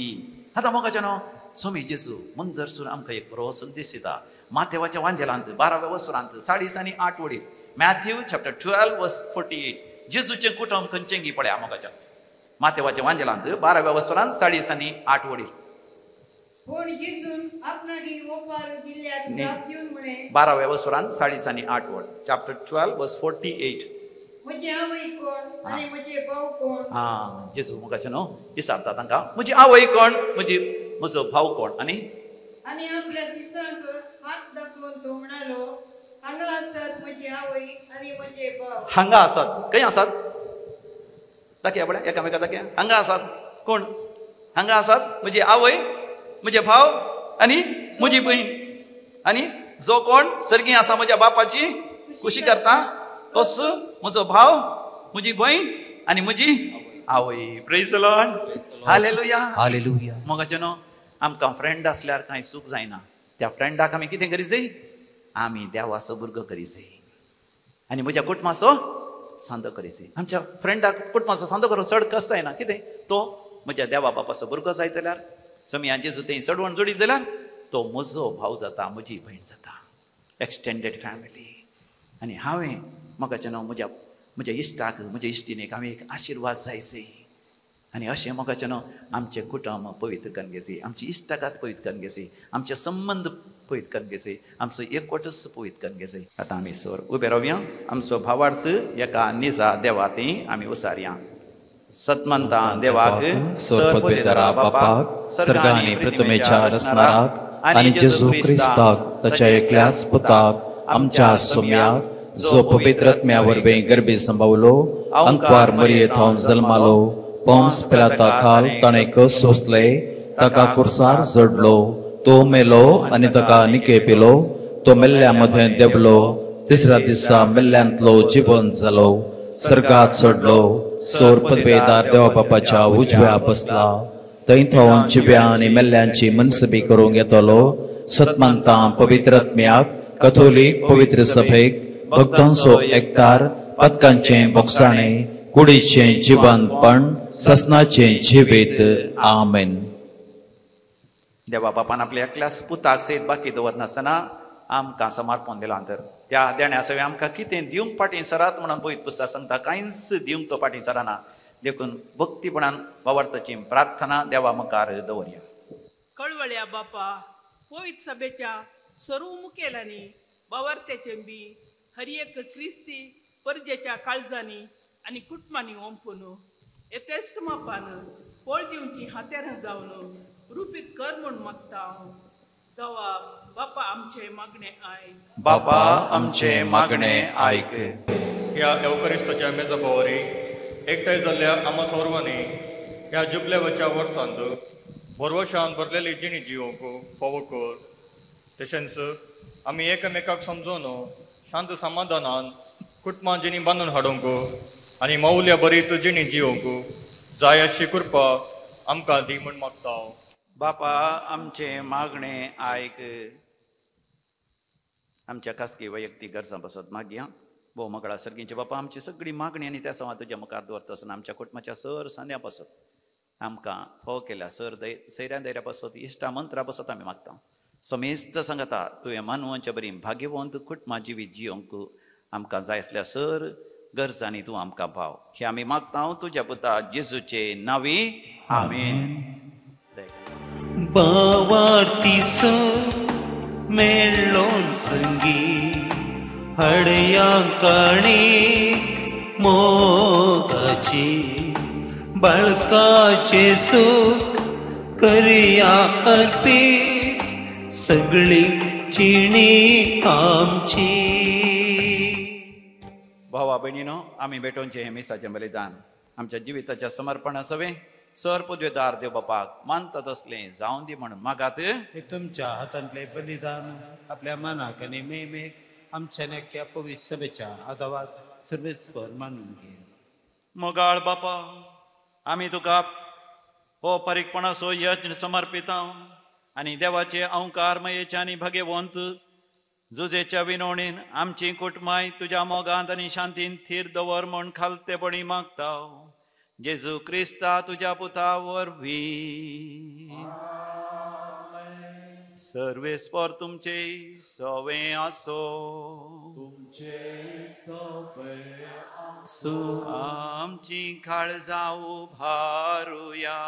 आतां मोगाचें न्हू स्वामी जेजू मंदरसून आमकां एक बरो संदेश दिता. माथेवाच्या वांजेलांत 12व्या वसुरांत 40 आनी 8 वडील, मॅथ्यू चॅप्टर 12 वर्स 48. जेजूचें कुटुंब खंयचें गी पळया मोगाच्या माथेवाच्या वांजेलांत 12व्या वसुरांत 40 आनी 8 वडील. पूण जेजून आपणाली ओपार दिल्ल्याक जाप दिवन म्हळें, 12व्या वसुरांत 40 आनी 8 वड, चॅप्टर 12 वर्स 48. म्हजी आवय कोण आनी म्हजे भाव कोण? आं, जेजू मोगाचें न्हू विचारता तांकां, म्हजी आवय कोण, म्हजी म्हजो भाव कोण. आनी आनी आपल्या शिसांक हात दाखोवन तो म्हणालो, हांगा आसात म्हजी आवय आनी म्हजे भाव. हांगा आसात, खंय आसात? दाखया पळय एकामेका दाखया. हांगा आसात कोण? हांगा आसात म्हजी आवय, म्हजे भाव आनी म्हजी भयण. आनी जो कोण सर्गी आसा म्हज्या बापाची खुशी करता तोच म्हजो भाव, म्हजी भयण आनी म्हजी आवय. Praise the Lord, hallelujah, hallelujah. मोगाचें न्हू आमकां फ्रेंड आसल्यार कांय सूख जायना. त्या फ्रेंडाक आमी कितें करी जाय? आमी देवाचो भुरगो करी जाय आनी म्हज्या कुटुंबाचो सांदो करी जाय. आमच्या फ्रेंडाक कुटुंबाचो सांदो करूंक चड कश्ट जायना. कितें तो म्हज्या देवा बापाचो भुरगो जायत जाल्यार, समिया जेजू थंय चडवण जोडीत जाल्यार तो म्हजो भाव जाता, म्हजी भयण जाता, एक्सटेंडेड फॅमिली. आनी हांवें मोगाचें न्हू म्हज्या म्हज्या इश्टाक, म्हज्या इश्टिणीक हांवें एक आशिर्वाद जायचे. आनी अशें मोगाचें न्हू आमचें कुटुंब पवित्र करून घेवचें, आमची इश्टागात पवित्र करून घेवची, आमचे संबंद पवित्र करून घेवचे, आमचो एकवटच पवित्र करून घेवचे. आतां आमी सर उबे रावया, आमचो भावार्थ एका निजा देवा थंय आमी उसारया. सतमंता देवाक, सर पदवेदारा बापाक, सर्ग आनी पृथ्वेच्या रचणाराक आनी जेजू क्रिस्ताक ताच्या एकल्याच पुताक आमच्या सोम्याक, जो पवित्र आत्म्या वरवीं गर्भी संभावलो, अंकवार मरिये थावन जल्मालो, पोंस पिलाता खाल ताणें कस सोंसले, ताका कुर्सार जोडलो, तो मेलो आनी ताका निके पिलो, तो मेल्ल्या मदें देंवलो, तिसऱ्या दिसा मेल्ल्यांतलो जिवन जालो, सर्गात चडलो, सोर पदवेदार देवा बापाच्या उजव्या बसला, थंय थावन जिव्या आनी मेल्ल्यांची मनसबी करूंक येतलो. सतमानता पवित्र आत्म्याक, कथोलीक पवित्र सभेक, भक्तांचो एकतार, पदकांचें बोगसाणें, कुडीचें जिवनपण, ससनाचें जिवीत. आमेन. देवा बापान आपल्या एकल्याच पुताक सयत बाकी दवरनासतना आमकां समर्पण दिलां तर त्या देण्या सवें आमकां कितें दिवंक फाटीं सरात म्हणून पवित्र पुस्तक सांगता. कांयच दिवंक तो फाटीं सराना. देखून भक्तीपणान भावार्थाची प्रार्थना देवा मुखार दवरया. कळवळ्या बापा, पवित्र सभेच्या सर्व मुखेलांनी, भावार्थ्याचे बी हर एक क्रिस्ती परजेच्या काळजांनी आनी कुटुंबांनी ओंपून येतेस्ट मापान पळ दिवची हातेरां जावन रुपीक कर म्हूण मागता हांव. जवाब बापा आमचे मागणे आयक, बापा आमचे मागणे आयक. ह्या एवकरिस्ताच्या मेजापावरी एकठांय जाल्ल्या आमा सर्वांनी ह्या जुबलेवाच्या वर्सांत भरवशान भरलेली जिणी जिवंक फावो कर. तशेंच आमी एकामेकाक समजून शांत समाधानान कुटुंबां जिणी बांदून हाडूंक आनी मौल्या बरी जिणी जिवंक जाय अशी कृपा आमकां दी म्हूण मागता. बापा आमचे मागणे आयक. आमच्या खासगी वैयक्तीक गरजां पासत मागया. भोव मगळा सर्गींचे बापा, आमची सगळी मागणी आनी त्या सवां तुज्या मुखार दवरता आसतना आमच्या कुटुंबाच्या सर सांद्या पासत, आमकां फोव केल्या सर सैऱ्या धैर्या पासत, इश्टा मंत्रा पासत आमी मागता. समेस्त सांगता तुवें मानवांच्या बरी भाग्यवंत कुटुंबां जिवीत जिवंक आमकां जाय आसल्या सर गरजांनी तूं आमकां भाव. हे आमी मागता तुज्या पुता जेजूचे नांवी. आमेन. बावार्तीसो मेळ्ळो संगी, हडया काणीक मोगाची, बाळकाचे सुख करया अर्पीत, सगळी जिणी आमची. भावा भयणीनो, आमी भेटोवचें हें मिसाचें बलिदान आमच्या जिविताच्या समर्पणा सवें सर पदवेदार देव बापाक मानता तसलें जावन दी म्हणून मागात. हे तुमच्या हातांतले बलिदान आपल्या मनाक आनी मेमेक आमच्या नक्या पवित्र सभेच्या आदावाक सर्वेस्पर मानून घे. मोगाळ बापा, आमी तुका हो परीकपणाचो यज्ञ समर्पिता आनी देवाचे अंकार मयेच्या आनी भगेवंत जुजेच्या विनवणीन आमची कुटुंबाय तुज्या मोगांत आनी शांतीन थीर दवर म्हूण खालतेपणी मागता. जेजू क्रिस्ता तुज्या पुता वरवीं. सर्वेस्पर तुमचे सवे आसो. तुमचे सवे आसो. आमची काळजां उभारुया.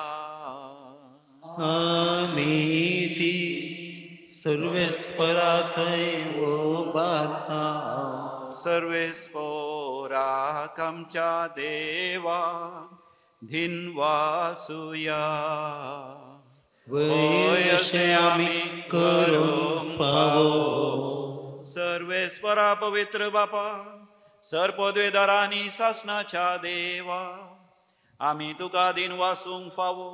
आमी ती सर्वेस्परा थंय उबारता. सर्वेस्पोराक आमच्या देवा धिनवासुया. वय अशें आमी करूंक फावो. सर्वेस्परा पवित्र बापा, सर पदवेदारा आनी सासणाच्या देवा, आमी तुका दिन वासूंक फावो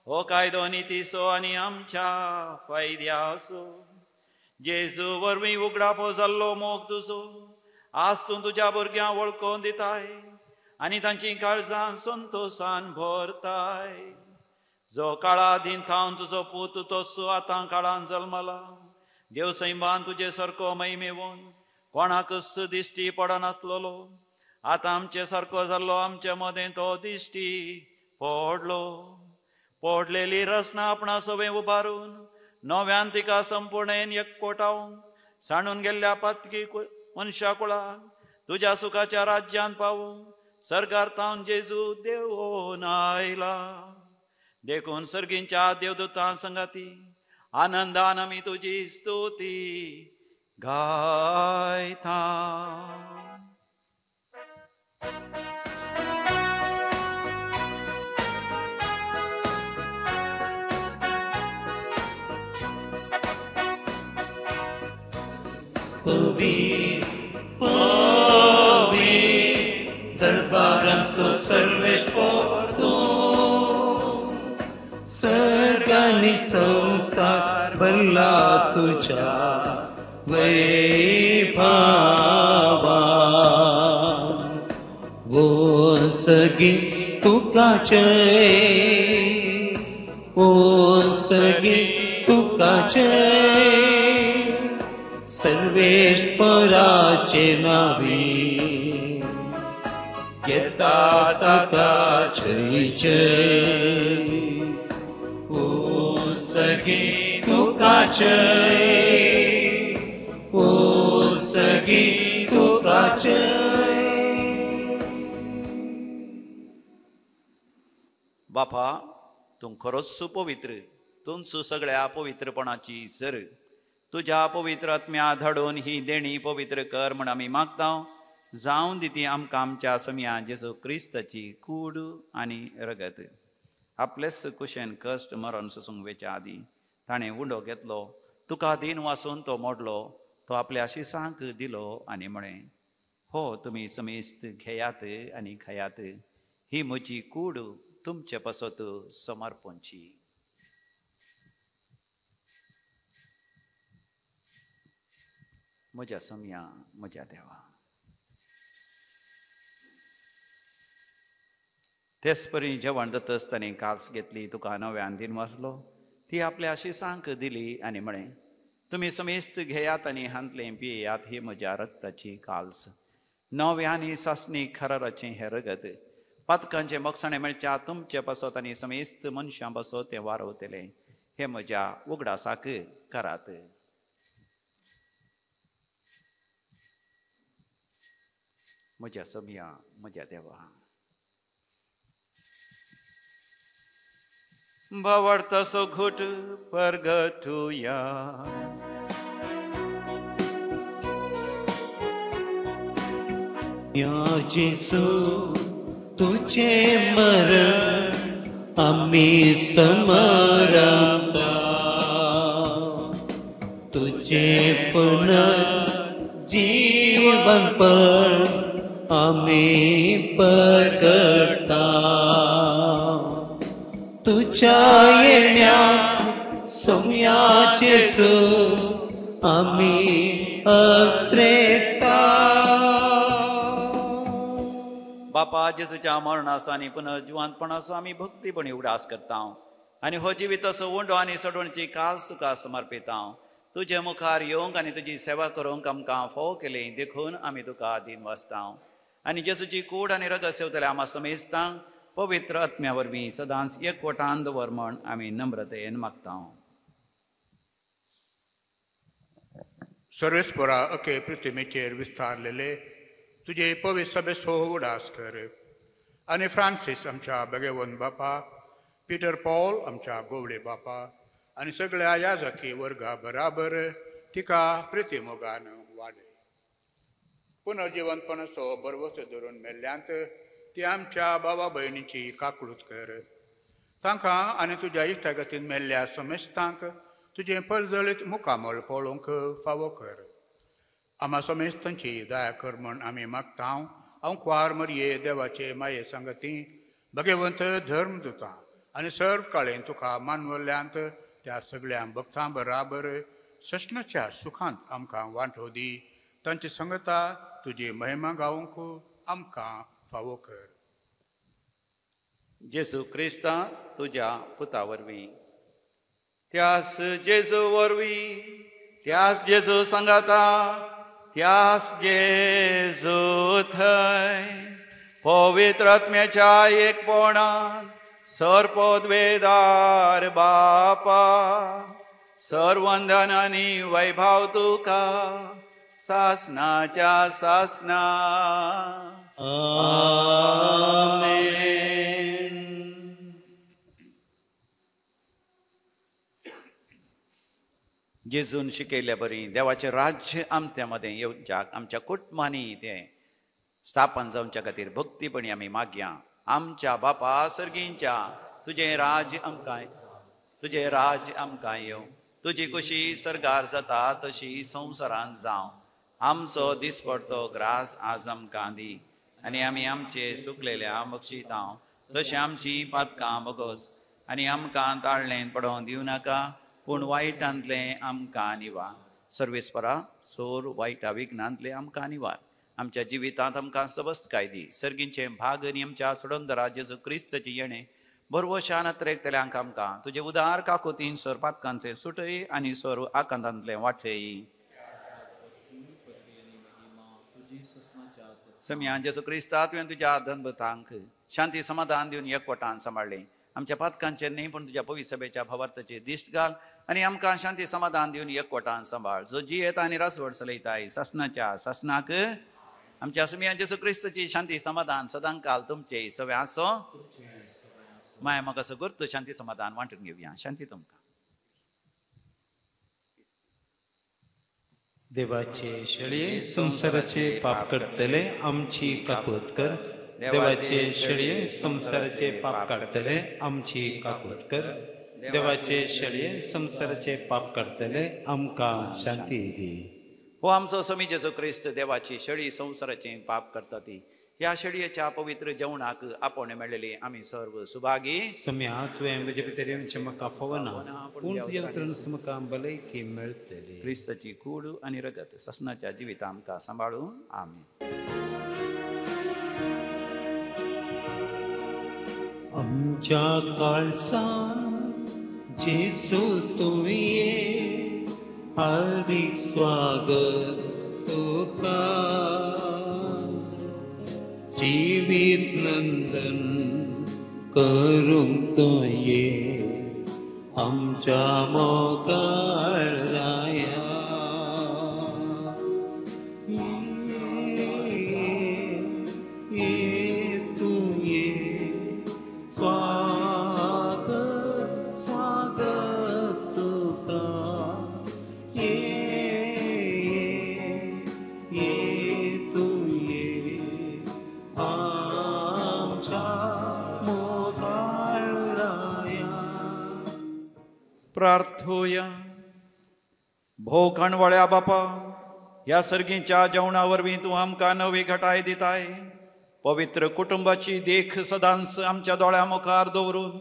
हो कायदो नितीचो आनी आमच्या फायद्याचो. जेजू वरवीं उगडापो जाल्लो मोग तुजो आज तूं तुज्या भुरग्यांक वळखून दिताय आनी तांची काळजां संतोसान भरताय. जो काळा दिन थावन तुजो पूत तसो आतां काळान जल्मला. देव सैमान तुजे सारको महिमेवन कोणाकच दिश्टी पडनासलेलो, आतां आमचे सारको जाल्लो आमचे मदें तो दिश्टी पडलो. पडलेली रचना आपणा सवें उबारून नव्यान तिका संपूर्णेन एकवटावन सांडून गेल्ल्या पातकी मनशा कुळाक तुज्या सुखाच्या राज्यांत पावूं सरकार तावन जेजू देवोन आयला. देखून सर्गींच्या देवदूतां संगाती आनंदान आमी तुजी स्तुती गायता. पवित्र पवित्र दरबारांचो सर्वेस्पर तूं, सर्गांनी संवसार भरला तुज्या वैभावान. ओ सगी तुका जय, ओ सगी तुका जय, सर्वेस्पराचे नावी घेता ताका जय जय. ओ सगी तुका जय, ओ सगी तुका जय. बापा, तूं खरोच पवित्र, तूंच सगळ्या पवित्रपणाची सर. तुज्या पवित्र आत्म्या धाडून ही देणी पवित्र कर म्हण आमी मागता. जावन दी ती आमकां आमच्या समया जेजू क्रिस्ताची कूड आनी रगत. आपलेच कुशेन कश्ट मरण सोसूंक वेच्या आदीं ताणें उंडो घेतलो, तुका दीन वासून तो मोडलो, तो आपल्या शिसांक दिलो आनी म्हळें, हो तुमी समेस्त घेयात आनी खायात, ही म्हजी कूड तुमचे पासत समर्पणची. म्हज्या समया, म्हज्या देवा. तेच परी जेवण जातच ताणें काल्स घेतली, तुका नव्यान दिन वाचलो, ती आपल्या शिसांक दिली आनी म्हळें, तुमी समेस्त घेयात आनी हांतलें पियेयात, ही म्हज्या रक्ताची काल्स, नव्या आनी सासणी खराराचें हें रगत, पातकांचें मोगसाणें मेळच्या तुमचे पासत आनी समेस्त मनशां पासत तें वारवतलें. हें म्हज्या उगडासाक करात. म्हज्या समया, म्हज्या देवा. भावार्थाचो घोट परगटुया. या जेजू तुझे मरण आम्ही समरता, तुझे पुनर्जीवन पण आम्ही प्रगटा. तुझ्या येण्या सोम्या जेजू आमी अत्रेता. बापा जेजूच्या मरणाचो आनी पुनर्जिवंतपणाचो आमी भक्तीपणी उगडास करता आनी हो जिविताचो उंडो आनी सडवणची काल तुका समर्पिता. तुजे मुखार येवंक आनी तुजी सेवा करूंक आमकां फोव केली देखून आमी तुका दीन वाचता आनी जेजूची कूड आनी रगत सेवतले आमा समेस्तांक पवित्र आत्म्या वरवीं सदांच एकवटान दवर म्हण आमी नम्रतेन मागता. सर्वेस्परा अके पृथ्वीचेर विस्तारलेले तुजे पवित्र सभेचो उगडास कर आनी फ्रांसीस आमच्या भगवंत बापा, पीटर पॉल आमच्या गोवळे बापा आनी सगळ्या याजकी वर्गा बराबर तिका प्रिती मोगान वाडय. पुनर्जिवंतपणाचो भरवसो धरून मेल्ल्यांत ती आमच्या बाबा भयणीची काकळूत कर. तांकां आनी तुज्या इश्टागतीन मेल्ल्या समेस्तांक तुजें परजळीत मुखामळ पळोवंक फावो कर. आमा समेस्तांची दया कर म्हण आमी मागता. हांव कुवार मरये देवाचे माये सांगती भगवंत धर्म दिता आनी सर्व काळेन तुका मानवल्ल्यांत त्या सगळ्या भक्तां बराबर सस्नाच्या सुखांत आमकां वांटो दी. तांची संगता तुजी महिमा गावंक आमकां फावो कर. जेजू क्रिस्ता तुज्या पुता वरवीं, त्यास जेजू वरवीं, त्यास जेजू सांगाता, त्यास जेजू थंय पवित्र आत्म्याच्या एकपणान सर्वपदवेदार बापा सर्वंदन आनी वैभव तुका सासनाच्या सासना. आमेन. जेजून शिकयल्ल्या बरी देवाचें राज्य आमच्या मदें येवच्याक आमच्या कुटुंबांनी तें स्थापन जावच्या खातीर भक्तीपणी आमी मागया. आमच्या बापा सर्गींच्या तुजें राज्य आमकां, तुजें राज्य आमकां येवं, तुजी कुशी सर्गार जाता तशी संवसारान जावं. आमचो दिसपडतो ग्रास आज आमकां दी आनी आमी आमचे सुकलेल्या बक्षितां तशें आमची पातकां बगोस आनी आमकां ताळ्ळें पडोवंक दिवं नाका पूण वायटांतलें आमकां निवार. सर्वेस्परा सोर वायटा विघ्नांतलें आमकां निवार. आमच्या जिवितांत आमकां सबस्तकाय दी. सर्गींचें भाग आनी आमच्या सोडंदरा जेजू क्रिस्ताचें येणें बरवशान अत्रेकतल्यांक आमकां तुजे उदार काकोतीन सोर पातकांतलें सुटय आनी सोर आकांतांतलें वाटय. सम्या जेजू क्रिस्ता तुवें तुज्या धनभतांक शांती समाधान दिवन एकवटान सांबाळ्ळें. आमच्या पातकांचेर न्ही पूण तुज्या पवित्र सभेच्या भावार्थाचेर दिश्ट घाल आनी आमकां शांती समाधान दिवन एकवटान सांबाळ. जो जियेता आनी रासवड चलयताय सासनाच्या सासनाक आमच्या सुमिया जेजू क्रिस्ताची शांती समाधान सदांकाल तुमचे सगळें आसो. माया म्हाका सगळं शांती समाधान वांटून घेवया. शांती तुमकां. देवाचे शेळये संवसाराचे पाप काडटले आमची काकूत कर. देवाचे शेळये संवसाराचे पाप काडटले आमची काकूत कर. देवाचे शेळये संवसाराचे पाप काडटले आमकां शांती दी. हो आमचो समी जेजू क्रिस्त देवाची शेळी संवसाराचें पाप करता ती ह्या शेळयेच्या पवित्र जेवणाक आपोवणें मेळ्ळेली आमी सर्व सुभागी. सम्या तुवें म्हजे भितर येवचें म्हाका फावना पूण तुज्या उतरान म्हाका भलायकी मेळटली. क्रिस्ताची कूड आनी रगत ससनाच्या जिविता आमकां सांबाळून. आमेन. आमच्या काळजांत जेजू तुवें हार्दिक स्वागत तुका. जिवीत नंदन करूंक तुवें आमच्या मोगाळ राया. तुवें स्वागत स्वागत तुका. तुवें आमच्या मोगाळ राया. प्रार्थोया. भोव काणवळ्या बापा ह्या सर्गीच्या जेवणा वरवीं तूं आमकां नवी घटाय दिताय. पवित्र कुटुंबाची देख सदांच आमच्या दोळ्या मुखार दवरून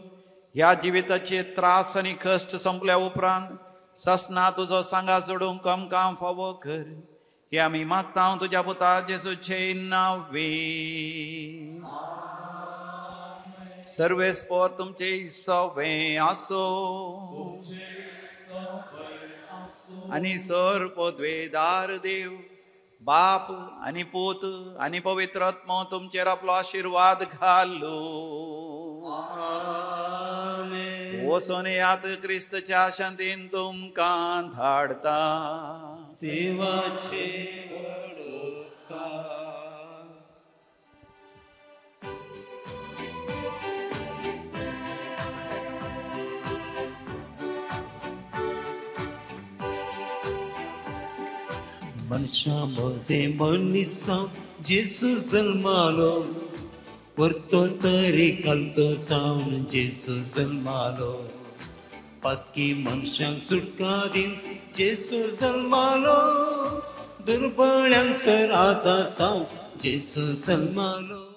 ह्या जिविताचे त्रास आनी कश्ट संपल्या उपरांत ससना तुजो सांगा जोडूंक आमकां फावो कर. हे आमी मागता तुज्या पुता जेजूचे नांवे. सर्वेस्पोर तुमचे सवे आसो आनी सर पदवेदार देव बाप आनी पूत आनी पवित्र आत्मो तुमचेर आपलो आशिर्वाद घालू. वचून यात क्रिस्तच्या शांतीन तुमकां धाडता. देवाचे वडोकार. मनशा मदें मनिसा जेजू जल्मालो, परतो तरी घालतो जावन जेजू जल्मालो. पातकी मनशांक सुटका दिवन जेजू जल्मालो, दुर्बळ्यांक सर आतां जावन जेजू जल्मालो.